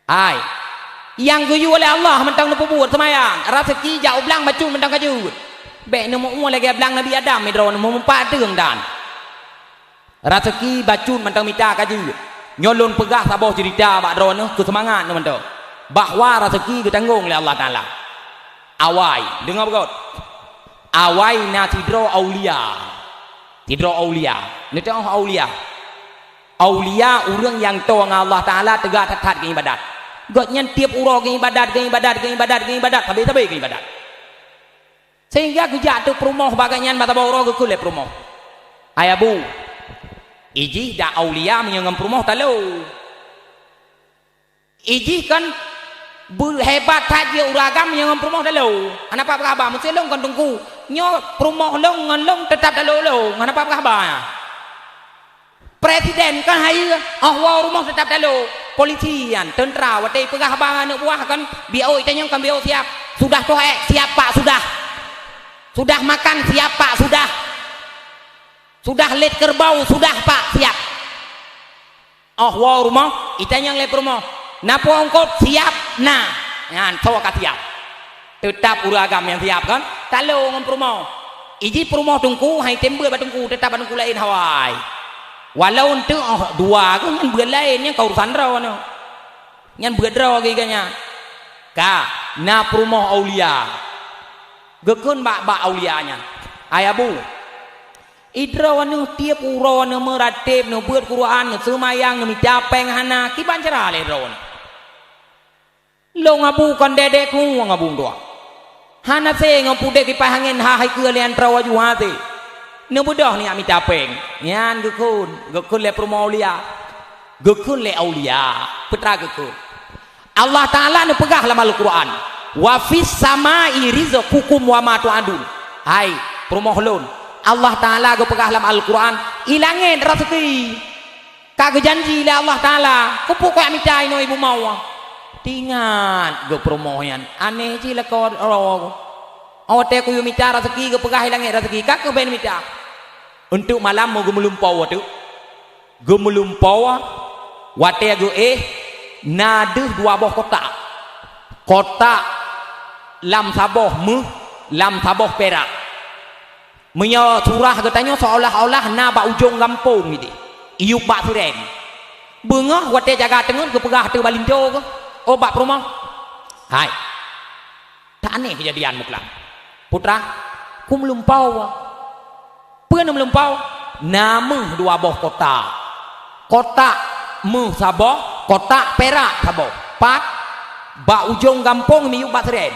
Hai, nyang geuyue lé Allah mantong neupeubuet seumayang, raseuki jak u blang bacut mantong ka jeuet. Bèk neumeu'ue lagèe blang Nabi Adam, droeneuh meumpat teueng dan. Raseuki bacut mantong mita ka jeuet. Nyoe lôn peugah saboh ceurita bak droeneuh keu seumangat neuh mantong, bahwa raseuki geutanggong lé Allah Taala. Awai, deungoe beugöt. Awai na sidroe aulia. Sidroe aulia. Neuteu'oh aulia. Aulia ureueng nyang toe ngon Allah Taala teuga that-that geuibadat. Gobnyan tiep uroe geuibadat, geuibadat, geuibadat, geuibadat, sabe-sabe geuibadat. Sehingga geujak teuk peurumoh bak gobnyan, bak saboh uroe geukheun lé peurumoh, "Hai Abu, ijih dak aulia meunyoe ngon peurumoh talo." Ijih kan Beuhebat that jih ureueng agam nyang ngon peurumoh talo. Hana pat peugah haba, meusé lôn kon teungku. Nyoe peurumoh lôn ngon lôn teutap talo lôn, hana pat peugah haba. Presiden kan hayeue, oh woe rumoh teutap talo. Polisi nyan, teuntra, watèe peugah haba ngon aneuk buah kan, B O itanyong kan B O siap. Sudah toh ék, siap pak, sudah. Sudah makan, siap pak, sudah. Sudah lét kerbau, sudah pak, siap. Oh woe rumoh, itanyong lé peurumoh. Na po eungkôt, siap, na. Nyan, soe ka siap. Teutap ureueng agam nyang siap kan? Talo ngon peurumoh. Iji peurumoh teungku, hai tem beuet bak teungku, teutap bak teungku laén hawai. Walau eunteuk oh dua keuh nyan beuet laén, nyan ka urusan droeneuh. Nyan beuet droe geuh nyan. Ka, na peurumoh aulia. Geukheun bak, bak aulia nyan, "Hai Abu, idroeneuh tiep uroe neumeuratéb, neubeuet Quran, neuseumayang, neumita péng hana, kiban cara lé droeneuh? Lôn Abu kon dèdèk keuh ngon Abu dua. Hana sé ngon pudek kipas angén ha hai keu lé antra waju hase. Neubeudôh nyak mita péng." Nyan geukheun, geukheun lé peurumoh aulia. Geukheun lé aulia, peue teuma geukheun. Allah Ta'ala neupeugah lam Al-Quran, "Wa fis samai rizqukum wa ma tu'adun." Hai peurumoh lôn, Allah Ta'ala geupeugah lam Al-Quran, i langét raseuki ka geujanji lé Allah Ta'ala. Keupeue kujak mita inoe ibu mawa? Tingat geuh peurumoh nyan, aneh jih lakoe droe. Watèe kuyue mita raseuki geupeugah i langét raseuki, ka keuh bèk neumita. Eunteuk malam meu geumeulumpoe teuk. Geumeulumpoe, watèe geuéh, na deuh dua boh kotak. Kotak lam saboh méuh, lam saboh pirak. Meunyoe surah geutanyoe seolah-olah na bak ujong gampông idéh, iyup bak sirèn. Beungoh watèe jaga teungeut geupeugah ateueh bak linto keuh, "Oh bak peurumoh, hai, that aneh keujadian muklam. Putra, kumeulumpoe." Peue neumeulumpoe? Na méuh dua boh kotak. Kotak méuh saboh, kotak pirak saboh. Pat, bak ujong gampông miyueb bak sirèn.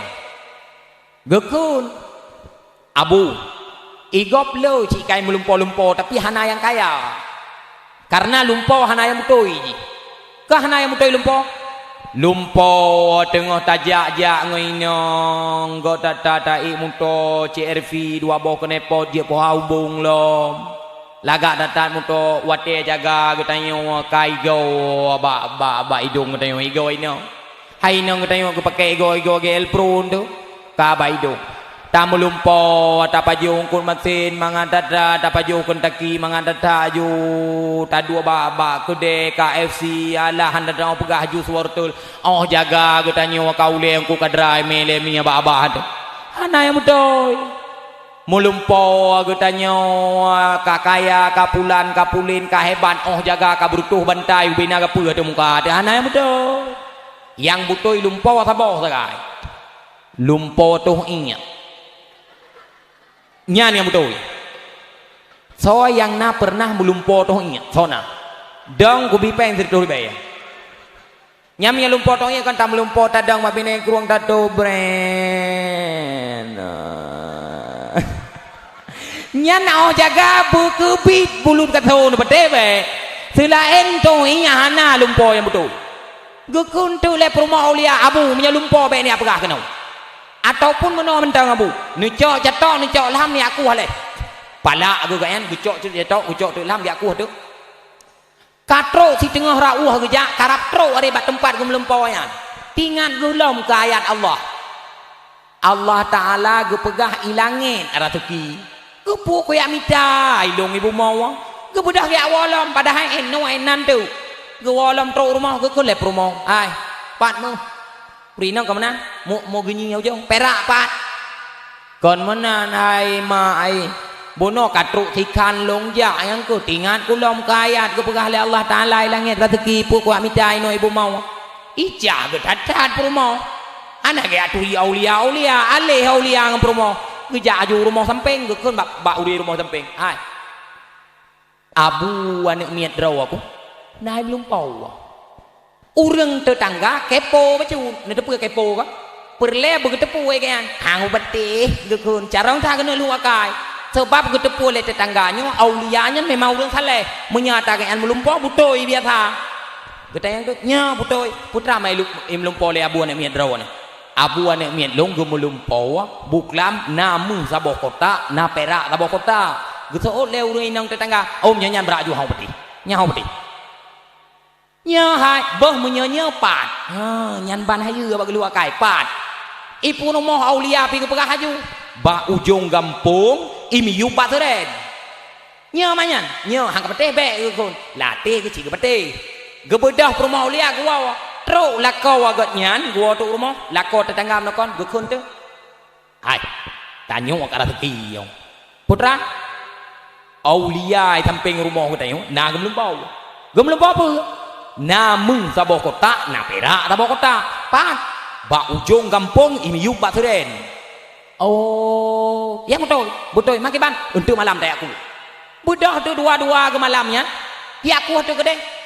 Geukheun, "Abu, i gob le cit ka meulumpoe-lumpoe, tapi hana nyang kaya." Kareuna lumpoe hana nyang beutôi jih. Ka hana nyang beutôi lumpoe? Lumpoe teungoh tajak-jak ngon inong, gok that-that taék muto C R V dua boh keuneupot jeuet poh ubong lom. Lagak that-that muto watèe jaga geutanyoe ka igoe bak, bak, bak idong geutanyoe, igoe inong. Hai inong geutanyoe geupakè igoe-igoe G L Pro tu, ka bak idong. Tameulumpoe, tapajoh eungkôt masén mangat that-that, tapajoh keuntaki mangat that-that aju, taduek bak, bak keudè K F C, alah hana teupeugah aju su wortel. Oh jaga geutanyoe ka ulèe eungkôt ka drai mè lé mie bak babah tu. Hana nyang beutôi. Meulumpoe geutanyoe ka kaya, ka pulan, ka pulen, ka hebat, oh jaga ka beureutôh bantai ubena gapeue ateueh muka teuh, hana nyang beutôi. Nyang beutôi lumpoe saboh sagai. Lumpoe toh iék. Nyan nyang beutôi. Soe nyang na peureunah meulumpoe toh iék? Soe na? Dong kubi péng sireutôh ribèe. Nyan meunyoe lumpoe toh iék kon tameulumpoe tadong bak binéh krueng tato brand. Nyan na oh jaga beukeubiet bulut ka thon peuté bèk. Seulaén toh iék hana lumpoe nyang beutôi. Geukheun teuk lé peurumoh aulia, "Abu, meunyoe lumpoe bèk neupeugah keunoe. Ataupun meunoe mantong Abu, neucok catok, neucok lham neukueh lé." Palak geuh gobnyan, geucok teuk catok, geucok teuk lham, geukueh teuk. Ka trok siteungoh rauh geujak, karab trok aré bak teumpat geumeulumpoe nyan. Tingat geuh lom keu ayat Allah. Allah Ta'ala geupeugah i langét raseuki. Keupeue kujak mita ilong ibu mawa? Geubeudôh geujak woe lom, padahai éh noe éh nan teuk. Geuwoe lom trok rumoh, geukheun lé peurumoh, "Hai, pat méuh?" "Peue inong ka meunan?" "Mu, mu geunyi ujong." "Pirak pat?" "Kon meunan, hai mak ai. Bunoe ka trok sikhan lôn jak nyang keuh tingat keu lom keu ayat geupeugah lé Allah Ta'ala i langét raseuki peue kujak mita inoe ibu mawa." Icah geuh that-that peurumoh. Hana geujak turi aulia-aulia, aléh aulia ngon peurumoh. Geujak aju rumoh sampéng, geukheun bak, bak ureueng rumoh sampéng, "Hai, Abu aneuk miet droe ku, na hai meulumpoe." Ureueng teutangga kepo bacut, neuteupeue kepo ka? Peureulèe beugeuteupeue keu nyan, "Hang ubat teh," geukheun, "carông that keuneuk lheueh akai." Sabab geuteupeue lé teutangga nyoe aulia nyan memang ureueng saleh. Meunyo ata gobnyan meulumpoe beutôi biasa. Geutanyong teuk, "Nyo, beutôi, peue teuma i lu-, i meulumpoe lé abu aneuk miet droeneuh?" "Abu aneuk miet lôn geumeulumpoe, buklam na méuh saboh kotak, na pirak saboh kotak. Geuseuôt lé ureuëng inong teutangga, 'Oh, meunyoe nyan brat ju hana peudeh. Nyan hana peudeh.'" "Nyo hai, boh meunyoe nyoe pat." "Ha, nyan ban hayeue bak geuluek akai, pat." "I peue rumoh aulia pih geupeugah laju?" "Bak ujong gampông, i miyueb bak seuren." "Nyo manyan?" "Nyo, han ka peuteh bék," geukheun. Lateh geucit geupeuteh. Geubeudôh peurumoh aulia geuwoe. Trok lakoe gobnyan geuwoe trok rumoh, lakoe teutangga meunoe kon geukheun teuk. "Hai, tanyoe ka raseuki nyoe. Peue teuma aulia i sampéng rumoh geutanyoe na geumeulumpoe." "Geumeulumpoe peue?" "Na méuh saboh kotak, na pirak saboh kotak." "Pat?" "Bak ujong gampông, i miyueb bak seuren." "Oh, nyang beutôi, beutôi, makiban, eunteuk malam tajak kueh." Beudôh teuk dua-dua geumalam nyan, jak kueh teuk keudeh.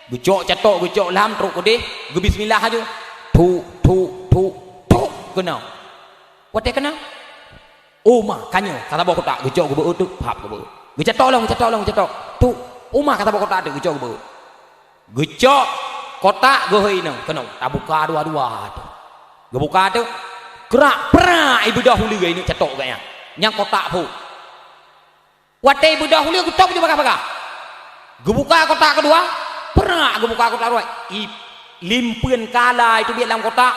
Geucok catok, geucok lam, trok keudeh, geubismillah laju. Thuk, thuk, thuk, thuk, keunoe. Watée keunoe, "Oh ma, ka nyoe, ka saboh kotak," geucok geubeuet teuk, phap geubeuet. Geucatok lom, geucatok lom, geucatok. "Thuk, oh ma, ka saboh kotak teuk," geucok geubeuet. Geucok kotak geuhôi inong, "Keunoe, tabuka dua-dua teuk." Geubuka teuk, krak, prak, ibeudôh uleue inong catok gobnyan. Nyang kotak phon. Watée ibeudôh uleue geutôb ju bagah-bagah. Geubuka kotak keudua, prak, geubuka kotak keudua. I limpeuen kala iteubiet lam kotak.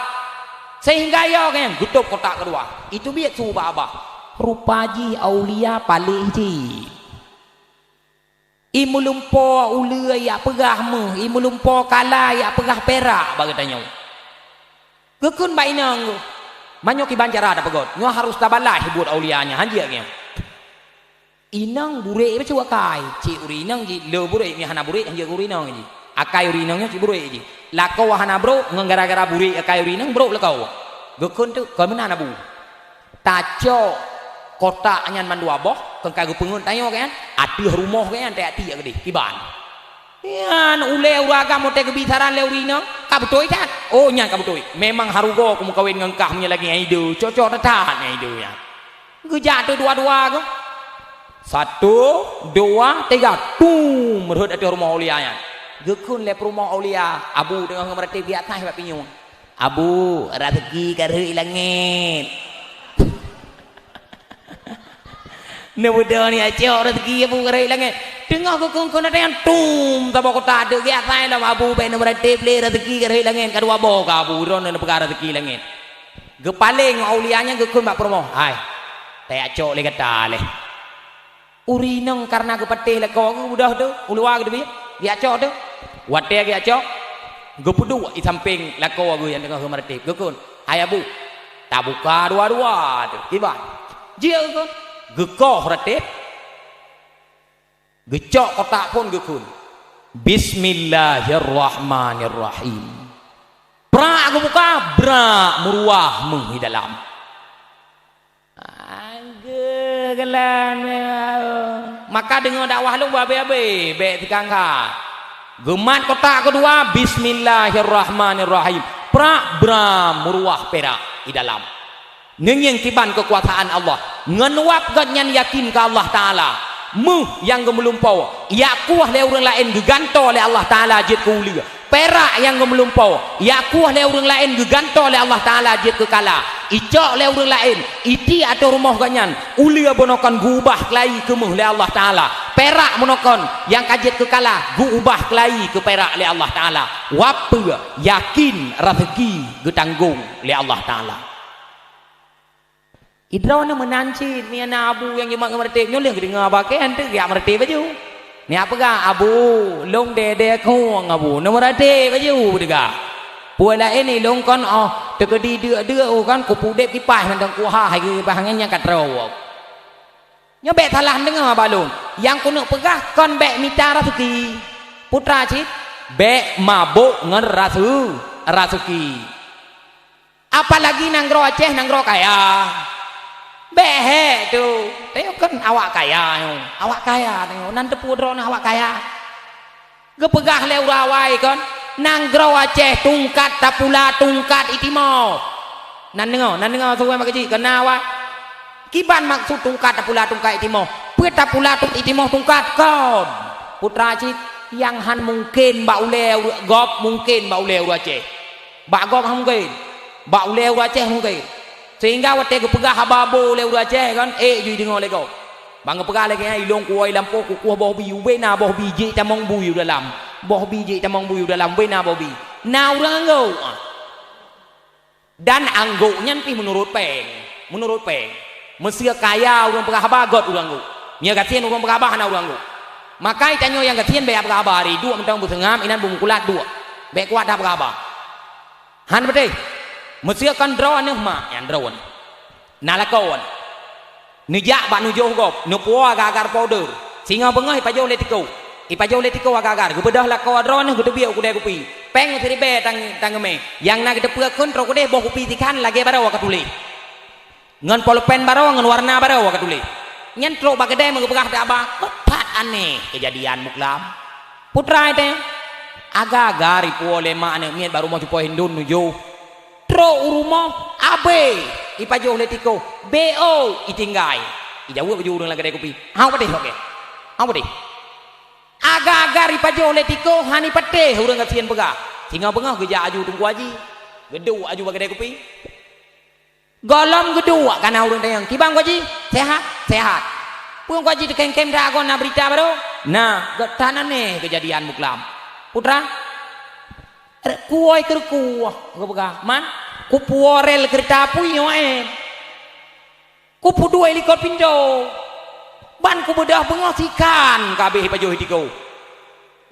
Sehingga yo gobnyan geutôb kotak keudua. Iteubiet su ubah-ubah. Rupa jih aulia paléh cit. I meulumpoe uleue jak peugah méuh, i meulumpoe kala jak peugah pirak bak geutanyoe. Geukheun bak inong geuh, "Meunyoe kiban cara tapeugét, nyoe harôh tabalaih buet aulia nyan, han jeuet nyoe." Inong burék bacut akai, cit ureuëng inong jih le burék, meunyoe hana burék, han jeuet keu ureuëng inong jih. Akai ureuëng inong nyoe cit burék jih. Lakoe hana brok, ngon gara-gara burék akai ureuëng inong brok lakoe. Geukheun teuk, "Kon meunan abu." Tacok kotak nyan mandua boh, kon ka geupeungeut tanyoe gobnyan, ateueh rumoh gobnyan tajak tiek keudeh, kiban. Nyan ulée ureuëng agam watée geubi saran lé ureuëng inong, ka beutôi that. Oh, nyan ka beutôi. Memang harugoe kumeukawen ngon kah meunyoe lagée nyan ideh, cocok that nyan ideh nyan. Geujak teuk dua-dua geuh. Satu, dua, tiga, tum, rhot ateueh rumoh aulia nyan. Geukheun lé peurumoh aulia, abu teungoh geumeuratéb geujak atai bak pinyueng. "Abu, raseuki ka rhot i langét." Neubeudôh nyan cok raseuki abu ka rhot i langét. Teungoh geukheun-kheun ateueh nyan, tum, saboh kotak teuk geujak atai lom, "Abu, bék neumeuratéb lé, raseuki ka rhot i langét." Ka dua boh ka abu, droeneuh neupeugah raseuki langét. Geupaleng aulia nyan geukheun bak peurumoh, "Hai, tajak cok lé gata lé." Ureuëng inong kareuna geupatéh lakoe geuh beudôh teuk, u luwa geuteubiet, geujak cok teuk. Watée geujak cok, geupeuduek i sampéng lakoe geuh nyang teungoh geumeuratéb, geukheun, "Hai abu, tabuka dua-dua teuk, kiban." Jeuet geukheun, geukoh ratéb, geucok kotak phon geukheun, "Bismillahirrahmanirrahim." Prak geubuka, brak meuruah méuh di dalam. Ageuh geulan, maka deungoe dakwah lôn beu abéh-abéh, bék sikangka. Geumat kotak keudua, "Bismillahirrahmanirrahim." Prak bram meuruah pirak di dalam. Neungieng kiban keukuasaan Allah. Ngon wab gobnyan yakin keu Allah Taala. Méuh nyang geumeulumpoe, jak kueh lé ureuëng laén geugantoe lé Allah Taala jeuet keu uleue. Pirak nyang geumeulumpoe, jak kueh lé ureuëng laén geugantoe lé Allah Taala jeuet keu kala. Icok lé ureuëng laén, itiek ateueh rumoh gobnyan, uleue bunoe kon geuubah keulayi keu méuh lé Allah Taala. Pirak bunoe kon nyang ka jeuet keu kala, geuubah keulayi keu pirak lé Allah Taala. Wab peue? Yakin raseuki geutanggong lé Allah Taala. Idroeneuh meunan cit, meunyoe na abu nyang jimat geumeuratéb, nyoe lheueh geudeungoe haba kèe, han teuk geujak meuratéb laju. Neujak peugah, "Abu, lôn dèdè khueng, Abu, neumeuratéb laju," peuteuka. Peue laén ilôn kon, oh, teukeudi deuk-deuk, oh, kan, kupeudeb kipaih mantong kuhah, hai kipaih angén nyang ka troe. Nyoe bék salah deungoe bak lôn. Nyang keuneuk peugah kon bék mita raseuki. Peue teuma cit, bék mabök ngon raseu-, raseuki. Apalagi nanggroe Aceh, nanggroe kaya. Bék hék tu. Tanyoe kan awak kaya nyoe. Awak kaya tanyoe. Nan teupeue droeneuh awak kaya. Geupeugah lé ureuëng awai kon, nanggroe Aceh tungkat tapula tungkat itimoh. Nan deungoe, nan deungoe su ureuëng bak keuji, keunan awai. Kiban maksud tungkat tapula tungkat itimoh? Peue tapula tungkat itimoh tungkat kon? Peue teuma cit. Nyang han mungken bak ulée ureuëng gob, mungken bak ulée ureuëng Aceh. Bak gob han mungken. Bak ulée ureuëng Aceh mungken. Sehingga watée geupeugah haba boh lé ureuëng Aceh kan, ék jih deungoe lé gob. Ban geupeugah lagée nyan, ilong kuwoe lampôh kukueh boh bi, ubé na boh bi jih tamong bui u dalam. Boh bi jih tamong bui u dalam, ubé na boh bi. Na ureuëng anggô. Dan anggô nyan pih meunurot péng. Meunurot péng. Meuseu kaya ureuëng peugah haba, gét ureuëng anggô. Meunyoe gasien ureuëng peugah haba, hana ureuëng anggô. Maka tanyoe nyang gasien bék peugah haba, hari duek mantong beuseungab, inan beumeukulat duek. Bék kuat that peugah haba. Han beuteh. Meuseu kon droeneuh mak, nyang droeneuh. Na lakoe. Neujak bak neujoh gob, neupuwoe agar-agar powder. Singoh beungoh ipajoh lé tikoh. Ipajoh lé tikoh agar-agar, geubeudôh lakoe droeneuh geuteubiet u keudée kupi. Péng siribée tang-, tangeumé. Nyang na geuteupeue kheun trok keudeh boh kupi sikhan lagée baroe ka tuléh. Ngon polpen baroe, ngon warna baroe ka tuléh. Nyan trok bak keudée meugeupeugah that haba, that aneh keujadian muklam. Putra teuh, agar-agar ipuwoe lé mak aneuëk miet bak rumoh cupo hindon neujoh. Trok u rumoh, abéh ipajoh lé tikoh, B O itinggai. Ijaweueb laju ureuëng lam keudée kupi, "Hau patéh lagée? Hau patéh?" Agar-agar ipajoh lé tikoh, han ipatéh ureuëng gasien peugah. Singoh beungoh geujak aju Teungku Haji. Geuduek aju bak keudée kupi. Gohlom geuduek ka na ureuëng tanyong, "Kiban Teungku Haji? Sehat?" "Sehat." "Peue Teungku Haji teukem-kem that agoe na beurita baroe?" "Na." "Gét that aneh keujadian muklam." Putra, Re-, kuwoe keureukuh, geupeugah, "Man, kupuwoe rel keurita apui nyoe, eh. Kupeuduek likot pintoe. Ban kubeudôh beungoh sikhan ka abéh ipajoh tikoh."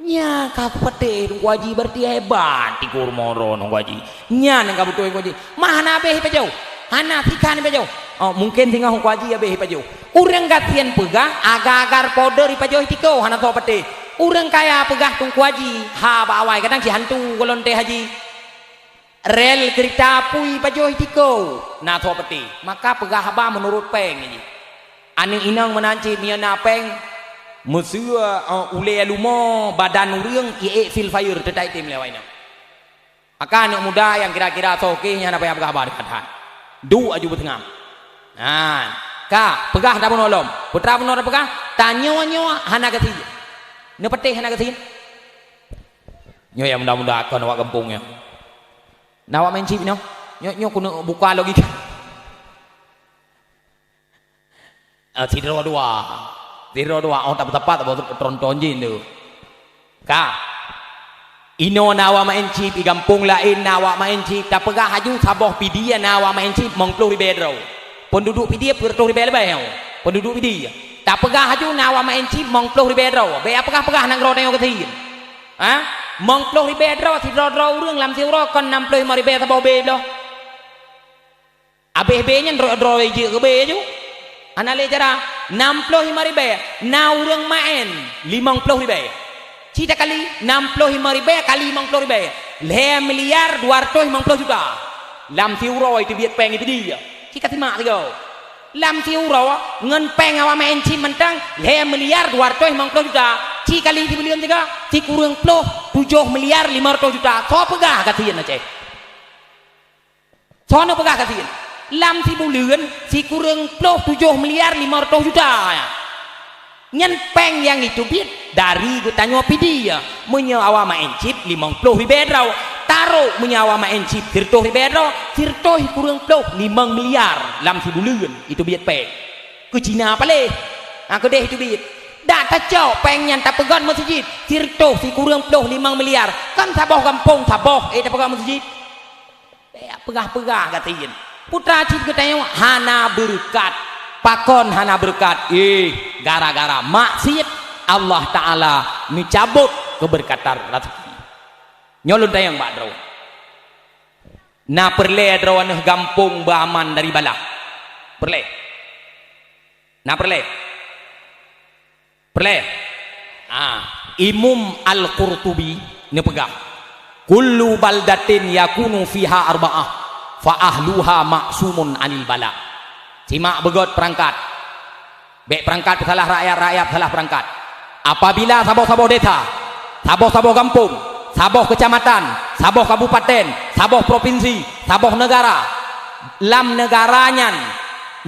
Nyan ka kupatéh Teungku Haji, berarti hebat tikoh rumoh droe Teungku Haji. Nyan nyang ka beutôi Teungku Haji. Mah hana abéh ipajoh. Hana sikhan ipajoh. Oh, mungken singoh Teungku Haji abéh ipajoh. Ureuëng gasien peugah, agar-agar powder ipajoh tikoh, hana soe patéh. Ureuëng kaya peugah Teungku Haji, ha bak awai kadang cit hantu gohlom teuh haji. Rel keurita apui ipajoh tikoh, na soe patéh. Maka peugah haba meunurot péng jih. Aneuëk inong meunan cit meunyoe na péng, meuseu, eh, ulée lumoe badan ureuëng iék fil fire teutai tem lé awai nyan. Maka aneuëk muda nyang kira-kira soe keuh nyan hana payah peugah haba that-that. Duek aju beuteungoh. Nah, ka peugah dak bunoe lom. Putra bunoe dak peugah, tanyoe nyoe hana gasien. Neupatéh hana gasien. Nyoe nyang muda-muda kon awak gampông nyoe. Na awak main chip nyoe. Nyoe, nyoe keuneuk buka logika. Ah, sidroe dua. Sidroe dua, oh, teumpat-teumpat, teumpat tronton jih tu. Ka. Inoe na awak main chip, di gampông laén na awak main chip, tapeugah aju saboh Pidie na awak main chip mong ploh ribée droe. Penduduk Pidie peuet reutôh ribée leubeh nyoe. Penduduk Pidie. Tapeugah aju na awak main chip mong ploh ribée droe. Bék peugah-peugah nanggroe tanyoe gasien. Ha? Mong ploh ribée droe sidroe-droe ureuëng lam siuroe kon nam ploh limong ribée saboh B bloh. Abéh B nyan droe-droe jeuet keu B aju. Hana lé cara, nam ploh limong ribée, na ureuëng maén limong ploh ribée. Ci takali, nam ploh limong ribée kali limong ploh ribée, lhée miliar dua reutôh limong ploh juta. Lam siuroe teubiet péng di Pidie. Ci kasimak sigoe. Lam siuroe ngon péng awak maén chip mantong lhée miliar dua reutôh limong ploh juta. Ci kali sibuleuen sigoe, sikureueng ploh tujoh miliar limong reutôh juta. Soe peugah gasien Aceh? Soe neupeugah gasien? Lam sibuleuen sikureueng ploh tujoh miliar limong reutôh juta. Nyan péng nyang jiteubiet dari geutanyoe Pidie. Meunyoe awak maén chip limong ploh ribée droe, tarok meunyoe awak maén chip sireutôh ribée droe, sireutôh sikureueng ploh limong miliar lam sibuleuen jiteubiet péng. Keu Cina paléh, ha, keudeh jiteubiet. Dak tacok péng nyan tapeugöt meuseujid, sireutôh sikureueng ploh limong miliar. Kan saboh gampông saboh, eh, tapeugöt meuseujid. Bék peugah-peugah gasien. Putra cit geutanyoe hana beureukat. Pakon hana beureukat? Eh, gara-gara maksiet Allah Taala neucabot keubeureukat raseuki. Nyoe lôn tanyong bak droe. Na peureulée droeneuh gampông beuaman dari bala? Peureulée? Na peureulée? Peureulée? Ah, Imam Al-Qurtubi neupeugah, "Kullu baldatin yakunu fiha arba'ah, fa ahluha ma'sumun anil bala." Simak beugöt peurangkat. Bék peurangkat peusalah rakyat, rakyat peusalah peurangkat. Apabila saboh-saboh desa, saboh-saboh gampông, saboh keucamatan, saboh kabupaten, saboh propinsi, saboh neugara, lam neugara nyan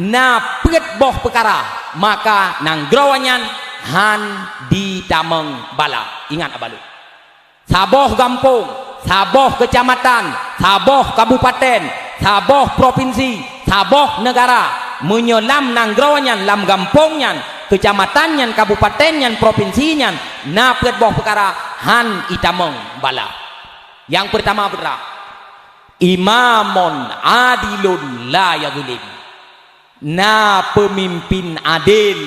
na peuet boh peukara, maka nanggroe nyan han di, itamong bala. Ingat haba lôn. Saboh gampông, saboh keucamatan, saboh kabupaten, saboh propinsi, saboh neugara, meunyoe lam nanggroe nyan, lam gampông nyan, keucamatan nyan, kabupaten nyan, propinsi nyan, na peuet boh peukara han itamong bala. Nyang peurtama peukara, imamun adilun la yadhlim. Na peumimpin adil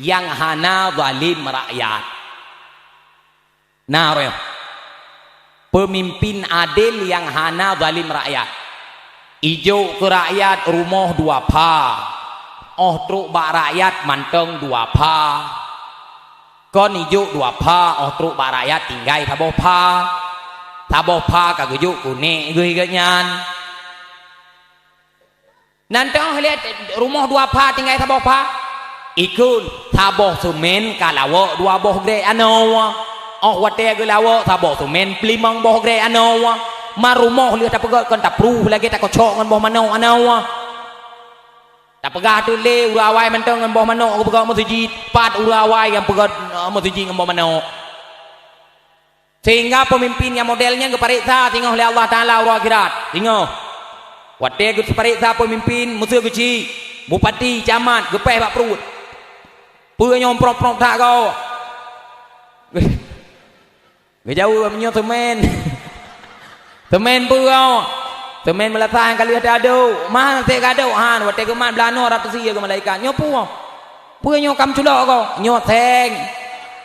nyang hana zalim rakyat. Na roh. Peumimpin adil nyang hana zalim rakyat. Ijok keu rakyat rumoh dua pha. Óh trok bak rakyat mantong dua pha. Kon ijok dua pha, óh trok bak rakyat tinggai saboh pha. Saboh pha ka geujok keu nek geuh geuh nyan. Nan teuh lé rumoh dua pha tinggai saboh pha. Ikheun, saboh seumén ka lawok dua boh grek anoe. Óh watée geulawok saboh seumén peulimong boh grek anoe. Ma rumoh lheueh tapeugét kon tapruh lagée takocok ngon boh manok anoe. Tapeugah teuk lé ureuëng awai mantong ngon boh manok geupeugét meuseujid, pat ureuëng awai nyang peugét, eh, meuseujid ngon boh manok. Sehingga peumimpin nyang model nyan geupareksa singoh lé Allah Taala uroe akhirat. Singoh. Watée geupareksa peumimpin, meuseu geuchik, bupati, camat, geupéh bak pruet. Peue nyoe prok-prok that goe? Geujaweueb, "Meunyoe seumén." "Seumén peue?" "Seumén meulasah nyang ka lheueh teuaduk." "Mah seb ka aduk?" "Han." Watée geumat blah noe rab teusie keu malaikat. "Nyoe peue?" "Peue nyoe kam culok goe?" "Nyoe séng."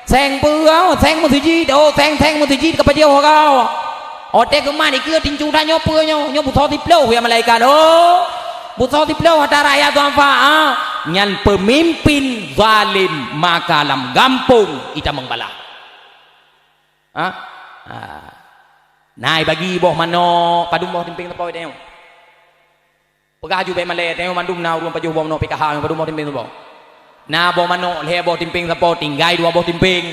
"Séng peue?" "Séng meuseujid." "Oh, séng-séng meuseujid ka pajoh goe." Watée geumat dikeue tincu that, "Nyoe peue nyoe?" "Nyoe busoe siploh ya malaikat." "Oh, busoe siploh ata rakyat duafa, ah." Nyan peumimpin zalim, maka lam gampông itamong bala. Ha? Ha. Na ibagi boh manok, padum boh timpéng sapo tanyoe? Peugah aju bék malée, tanyoe mandum na ureuëng pajoh boh manok P K H, padum boh timpéng sapo? Na boh manok lhée boh timpéng sapo, tinggai dua boh timpéng.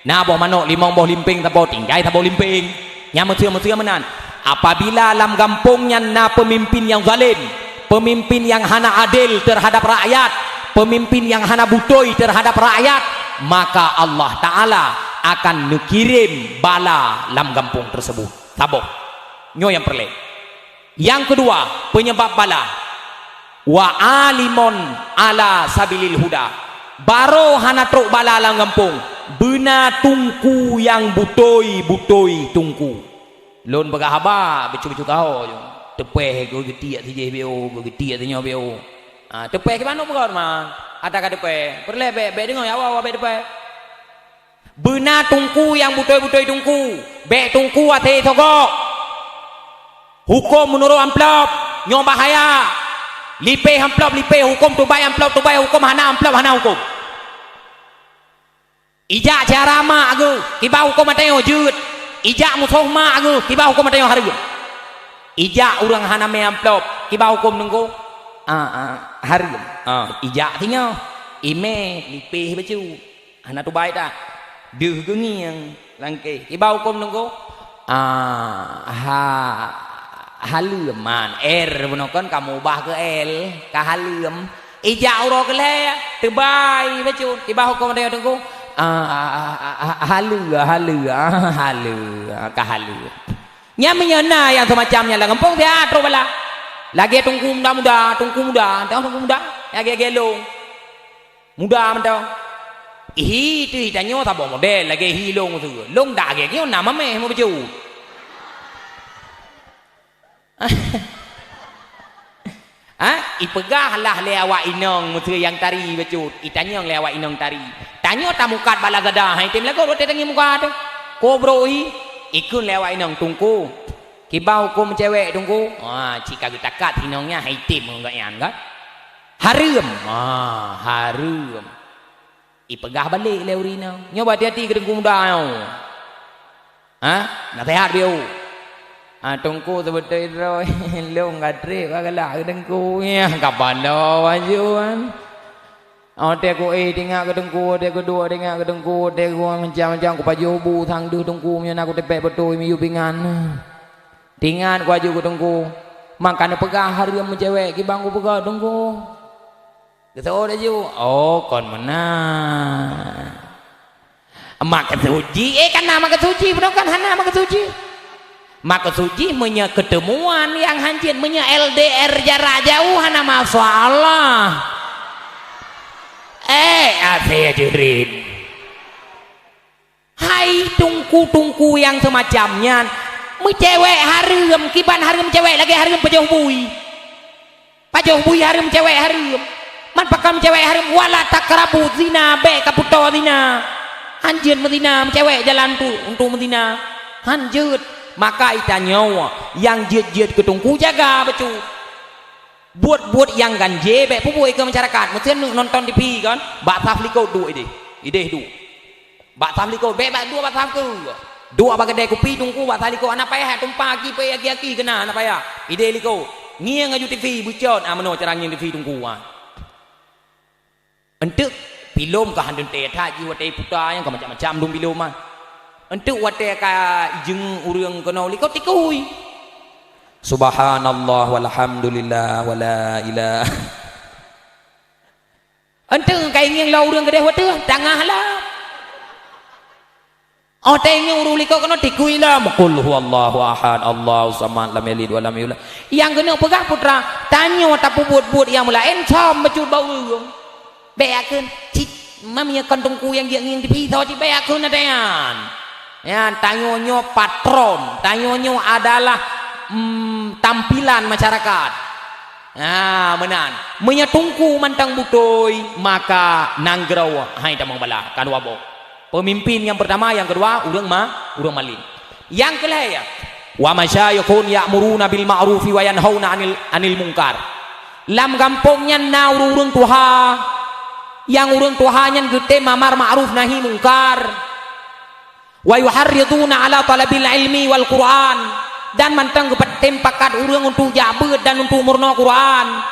Na boh manok limong boh limpéng sapo, tinggai saboh limpéng. Nyang meuseu-meuseu meunan. Apabila lam gampông nyan na peumimpin nyang zalim, peumimpin nyang hana adil teuhadab rakyat, peumimpin nyang hana beutôi teuhadab rakyat, maka Allah Taala akan neukirém bala lam gampông teuseubut. Saboh. Nyoe nyang peureulée. Nyang keudua, peunyebab bala. Wa alimun ala sabilil huda. Barô hana trok bala lam gampông, beuna teungku nyang beutôi-beutôi teungku. Lôn peugah haba, bacut-bacut kawö nyoe. Teupéh geutiek sijih B O, geutiek sinyoe B O. Ha, teupéh kiban nyoe peugah teuma. Ata ka teupéh. Peureulée bék, bék deungoe, awai-awai bék teupéh. Beuna teungku nyang beutôi-beutôi teungku. Bék teungku até sogok. Huköm meunurot amplop, nyoe bahaya. Lipéh amplop, lipéh huköm, tubai amplop, tubai huköm, hana amplop, hana huköm. Ijak syedara mak geuh, kiban huköm ata nyoe jeuet. Ijak musoh mak geuh, kiban huköm ata nyoe hareuem. Ijak ureuëng hana mé amplop, kiban huköm teungku? Ah, ah, hareuem. Ah, ijak singoh, imé, lipéh bacut. Hana tubai that. Deuh geungieng langkéh. Kiban huköm teungku? Ah, ha, haleuem man. R bunoe kon kamu ubah keu L, ka haleuem. Ijak uroe keu lhée, tubai bacut. Kiban huköm ata nyoe teungku? Ah, ah, ah, ah, haleue, haleue, ah, haleue, ah, ka haleue. Nyan meunyoe na nyang seumacam nyan lam gampông, siat trok bala. Lagée teungku muda-muda, teungku muda, teuh teungku muda, lagée-lagée lôn. Muda mantong. Hi teuh tanyoe saboh model lagée hi lôn tu. Lôn dak lagée nyoe na mameh meubeujeuet. Ha? Ipeugah lah lé awak inong meuseu nyang tari bacut. Itanyong lé awak inong tari. Tanyoe tamukat bak Lazada, hai tem lagot watée tangieng muka tu. Ko bro hi, ikheun lé awak inong teungku. Kiban huköm cewek teungku. Ha, cit ka geutakat inong nyan hai tem ngon gobnyan kan. Hareuem. Ha, hareuem. Ipeugah balek lé ureuëng inong. Nyoe bak hati-hati keu teungku muda nyoe. Ha? Naseuhat biu. Ha, teungku seubeutôi droe. Lôn ka treb ka galak keu teungku. Nyah ka paloe bacut. Watée ku éh teuingat keu teungku, watée ku duek teuingat keu teungku, watée ku macam-macam ku pajoh bu sang deuh teungku, meunyoe na ku teupék beutôi miyueb pingan. Teuingat ku aju keu teungku. Maka neupeugah hareuem meucewek kiban ku peugah teungku. Geuseuôt laju, "Oh, kon meunan." Maksud jih, eh, kan na maksud jih, bunoe kan hana maksud jih. Maksud jih meunyoe keuteumuan nyang hanjeuet, meunyoe L D R jarak jauh hana masalah. Eh, asée jeurit. Hai teungku-teungku nyang seumacam nyan, meucewek hareuem, kiban hareuem cewek lagée hareuem pajoh bui. Pajoh bui hareuem cewek hareuem. Man pakon cewek hareuem, wala taqrabu zina, bék kapeutoe zina. Hanjeuet meuzina, meucewek jalan tu untuk meuzina. Hanjeuet. Maka itanyoe nyang jeuet-jeuet keu teungku jaga bacut. Buet-buet nyang ganjé bék peubuet keu masyarakat. Meusti nonton T V kan, bak saf likot duek ideh. Ideh duek. Bak saf likot, bék bak duek bak saf keu. Duek bak keudè kupi teungku bak saf likot, hana payah tumpah aki pé aki-aki keunan, hana payah. Ideh likot. Ngieng aju T V, beucot, ah, meunoe cara ngieng T V teungku, ah. Eunteuk filem ka hana teuntée that jih watée puta nyang ka macam-macam dum filem, ah. Eunteuk watée ka ijeungeue ureuëng keunoe likot tikui. Subhanallah walhamdulillah wala ilaha. Eunteuk ka ingieng lom ureuëng keudeh watée tangah lom. Oh, teuingieng ureuëng likot keunoe tikui lom. Qul huwallahu ahad, Allahu samad, lam yalid wa lam yulad. Nyang keuneuk peugah putra, tanyoe tapeubuet-buet nyang meulaén, som bacut bak ureuëng. Bék akheun, cit, mam ya kon teungku nyang jeuet ngieng T V, so cit bék akheun até nyan. Nyan, tanyoe nyoe patron, tanyoe nyoe adalah, mm, tampilan masyarakat. Nah, meunan. Meunyoe teungku mantong beutôi, maka nanggroe hai tamong bala, ka dua boh. Peumimpin nyang peurtama, nyang keudua ureuëng ma-, ureuëng malém. Nyang keulhée, ya, wa masyayikhun ya'muruna bil ma'rufi wa yanhauna 'anil, 'anil munkar. Lam gampông nyan na ureuëng-ureuëng tuha, nyang ureuëng tuha nyan geutem amar ma'ruf nahi munkar. Wa yuharriduna 'ala talabil ilmi wal Qur'an, dan mantong geutem pakat ureuëng untuk jak beuet dan untuk meurunoe Qur'an.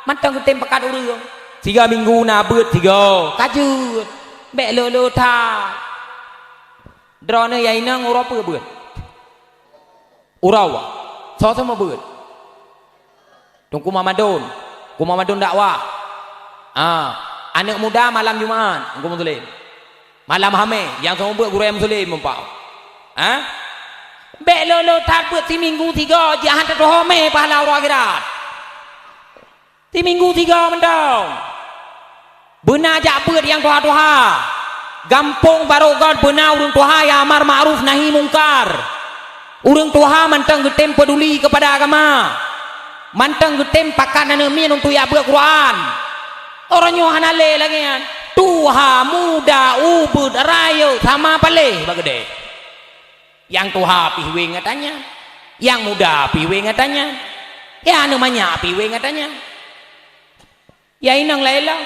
Mantong geutem pakat ureuëng. Tiga minggu na beuet tiga, ka jeuet. Bék lolo that. Droeneuh ya inong uroe peue beuet? Uroe. Soe-soe meubeuet? Teungku Mamadun. Teungku Mamadun dakwah. Ah, aneuëk muda malam Jumat, Teungku Muslim. Malam Hamé, nyang soe meubeuet gurée Muslim mumpau. Ha? Bék lolo that beuet siminggu tiga, jihan tatuho mé pahala uroe akhirat. Siminggu tiga mantong. Beuna jak beuet nyang tuha-tuha. Gampông barô got beuna ureuëng tuha nyang amar ma'ruf nahi mungkar. Ureuëng tuha mantong geutem peuduli keupada agama. Mantong geutem pakat aneuëk miet untuk jak beuet Quran. Uroe nyoe hana lé lagée nyan. Tuha, muda, ubeuet, rayeuk, sama paléh bak keudè. Nyang tuha pih wéng gata nyan. Nyang muda pih wéng gata nyan. Nyang aneuëk manyak pih wéng gata nyan. Ya inong laén lom.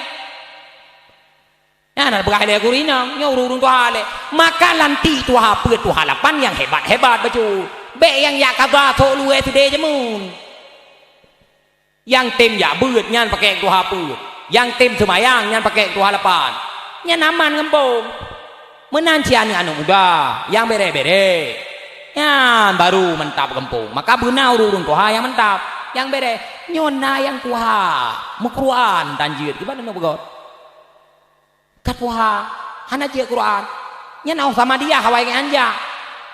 Nyan na peugah lé gurée inong, nyoe ureuëng-ureuëng tuha lé. Maka lantik tuha peuet tuha lapan nyang hebat-hebat bacut. Bék nyang jak kaba sok luwée sideh jameun. Nyang tem jak beuet nyan pakék tuha peuet. Nyang tem seumayang nyan pakék tuha lapan. Nyan aman gampông. Meunan cit aneuëk-aneuëk muda nyang béré-béré. Nyan baru mantap gampông. Maka beuna ureuëng-ureuëng tuha nyang mantap, nyang béré. Nyoe na nyang tuha, meukuruan tan jeuet. Kiban aneuëk beugöt. Ka tuha, hana jeuet Quran. Nyan óh Samadiyah awai ngon anja.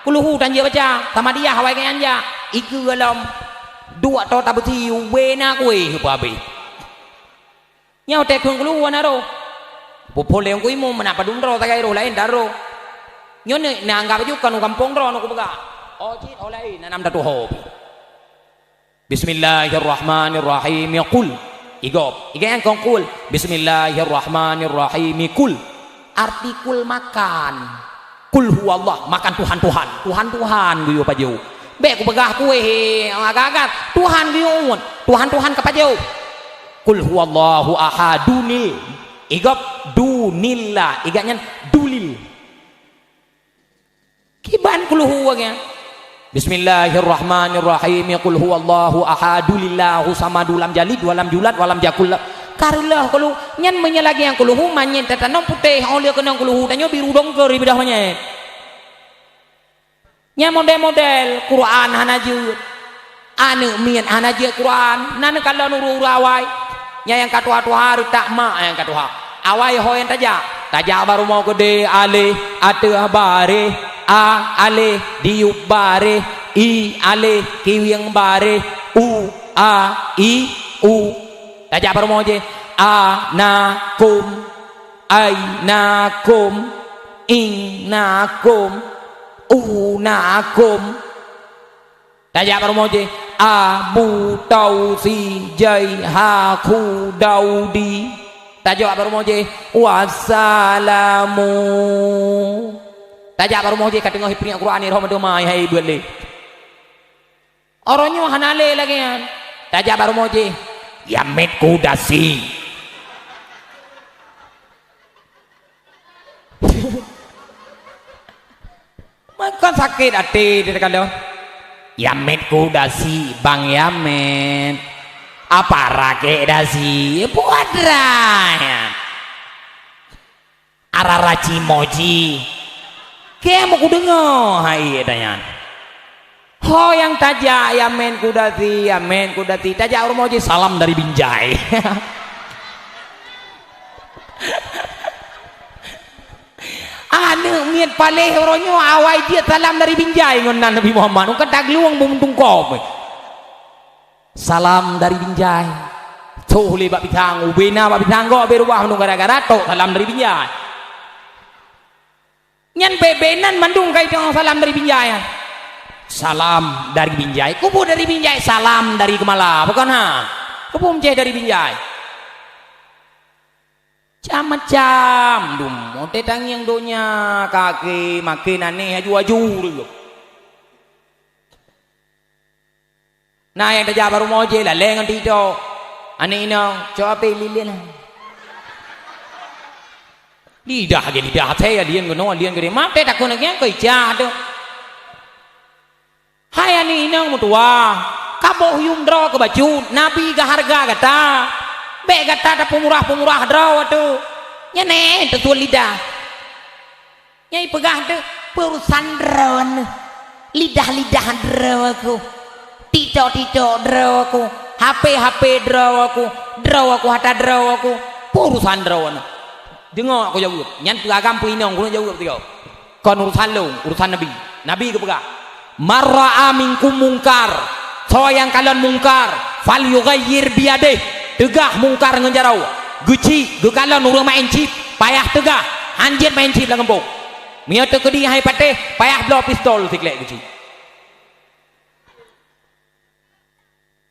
Kulhu tan jeuet baca, Samadiyah awai ngon anja. Ikeue lom. Duek toe tabeusi, ubé na kuéh peuhabéh. Nyoe teuh kheun kulhu hana roh. Peuphon lé Teungku Imum, meunan padum droe sagai roh laén tan roh. Nyoe na anggap aju kon u gampông droe nyoe kupeugah. Oh cit, oh laén, na nam tatuho pih. Bismillahirrahmanirrahim. Ya qul. Igop. Iga nyang kong qul. Bismillahirrahmanirrahim. Qul. Arti qul makan. Qul huwallah, makan Tuhan-Tuhan. Tuhan-Tuhan geuyue pajoh. Bék kupeugah kuéh, he, agak-agak. Tuhan geuyue uet. Tuhan-Tuhan ka pajoh. Qul huwallahu ahadunil. Igop dunillah. Iga nyan dulil. Kiban kulhu nyan. Bismillahirrahmanirrahim. Ya qul huwallahu ahadu lillahu samadu lam yalid walam yulad walam yakul la-, ka reuloh kulhu. Nyan meunyoe lagée nyang kulhu manyét tatanom putéh, óh lheueh keunong kulhu tanyoe biru dongker ibadah manyét. Nyan model-model Quran hana jeuet. Aneuëk miet hana jeuet Quran, na neukalon ureuëng-ureuëng awai. Nyan nyang ka tuha-tuha reutak mak nyang ka tuha. Awai ho nyang tajak. Tajak bak rumoh keudeh, aleh ateueh bareh, a aleh diyueb bareh, i aleh kiwieng bareh, u a i u. Tajak bak rumoh jih, a na kum, ai na kum, ing na kum, u na kum. Tajak bak rumoh jih, Abu Tausi Jai Haku Daudi. Tajak bak rumoh jih, wassalamu. Tajak bak rumoh jih, ka teungoh ipriek Quran, iroh meuteumai, hai buet lé. Uroe nyoe hana lé lagée nyan. Tajak bak rumoh jih, Yamit Kudasi. Makon sakét até teukalon. Yamit Kudasi, Bang Yamit. Apa rakek dasi? Buat dah. Araraci moji. Keu meukudeungoe hai tanyan. Ho nyang tajak, Yamit Kudasi, Yamit Kudasi. Tajak rumoh jih, salam dari Binjai. Aneuk miet paléh uroe nyoe awai jeuet salam dari Binjai ngon nan Nabi Muhammad. Ngon ka taglueng bumtungkop. Salam dari Binjai. Toh lé bak pisang, ubé na bak pisang gok, ubé rubah meunung gara-gara tok salam dari Binjai. Nyan bèk-bèk nan mandum ka itong salam dari Binjai nyan. Salam dari Binjai. Kubu dari Binjai, salam dari Keumala. Bukon ha? Kubu meucéh dari Binjai. Macam-macam dum. Oté tangieng donya, kaki makin aneh aju-aju. Na nyang tajak bak rumoh jih, lalée ngon TikTok. Aneuk inong, cok ape lilin. Lidah lagée lidah asée, lién keunoe, lién keudeh. Maté takon lagée nyan keu icah tu. Hai aneuk inong meutuwah, ka boh yuem droe keu bacut, Nabi geuhareuga gata. Bék gata tapeumurah-peumurah droe tu. Nyan éh teutuet lidah. Nyang ipeugah teuh, peurusan droeneuh, lidah-lidah droe ku, TikTok-TikTok droe ku, HP-HP droe ku, droe ku hata droe ku, peurusan droeneuh. Deungoe aku jaweueb, nyan peue agam peue inong, keuneuk jaweueb tiga. Kon urusan lôn, urusan Nabi. Nabi geupeugah, "Man ra'a minkum munkar," soe nyang kalon mungkar, "falyughayyir biyadih," teugah mungkar ngon jaroe. Geuchik, geukalon ureuëng maén chip, payah teugah, hanjeuet maén chip lam gampông. Meunyoe teukeudi hai patéh, payah bloe pistol siklék geuchik.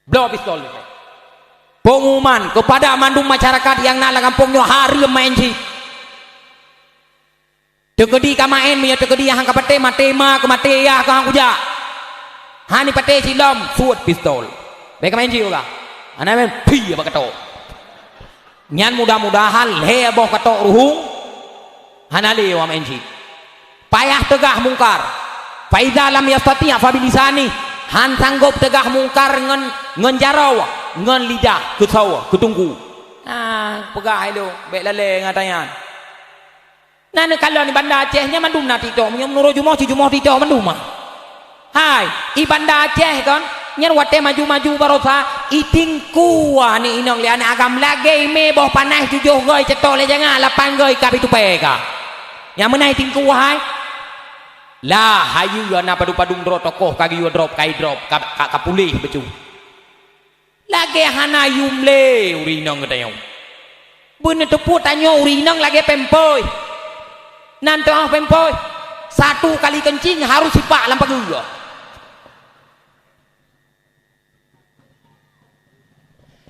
Bloe pistol siklék. Pengumuman kepada mandum masyarakat nyang na lam gampông nyoe hareuem maén chip. Teukeudi ka maén, meunyoe teukeudi han ka patéh, maté ma keu maté yah keu han kujak. Hani patéh silom, suet pistol. Bék ka maén chip ka. Hana maén, phi bak katok. Nyan mudah-mudahan lhée boh katok ruhueng hana lé awak maén chip. Payah teugah mungkar. Fa iza lam yastati' fa bilisani. Han sanggob teugah mungkar ngon, ngon jaroe, ngon lidah, keusoe, keu teungku. Ah, peugah hai lôn, bék lalée ngon ata nyan. Na neukalon i Banda Aceh nyan mandum na TikTok, meunyoe meunurot jumoh, sijumoh TikTok mandum ah. Hai, i Banda Aceh kon, nyan watée maju-maju barosa, i Teungku aneuk inong lé aneuk agam lagée mé boh panaih tujoh goe ceutok lé jangak lapan goe kab i tupée ka. Nyang meunan i Teungku hai. Lah, hayeue na padum-padum droe tokoh ka geuyue drop, ka i drop, ka, ka, ka puléh bacut. Lagée hana yuem lé ureuëng inong geutanyoe. Beuneuteupeue tanyoe ureuëng inong lagée pempoi. Nan teuh pempoi, satu kali keuncing harus sipak lam pageue.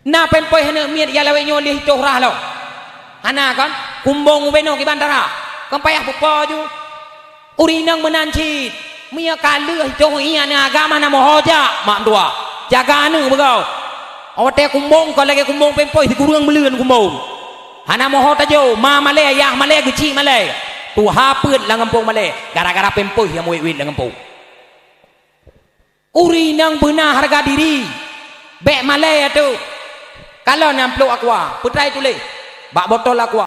Na pempoi aneuk miet nyang lawét nyoe lheueh itoh rhah lom. Hana kon? Kumbong ubé noe kiban dara. Kon payah peupo ju. Ureuëng inong meunan cit, meunyoe ka lheueh itoh ié aneuk agam hana moho jak, mak meutuah. Jaga aneuk beugoe. Watée kumbong kon lagée kumbong pempoi sikureueng meuleuen kumbong. Hana moho tajok, ma malée, yah malée, geuchik malée. Tuha peuet lam gampông malée, gara-gara pempoi nyang meuwét-wét lam gampông. Ureuëng inong beuna hareuga diri. Bék malée atu. Kalon nyang plôk aqua, peutrai tuléh bak botol aqua.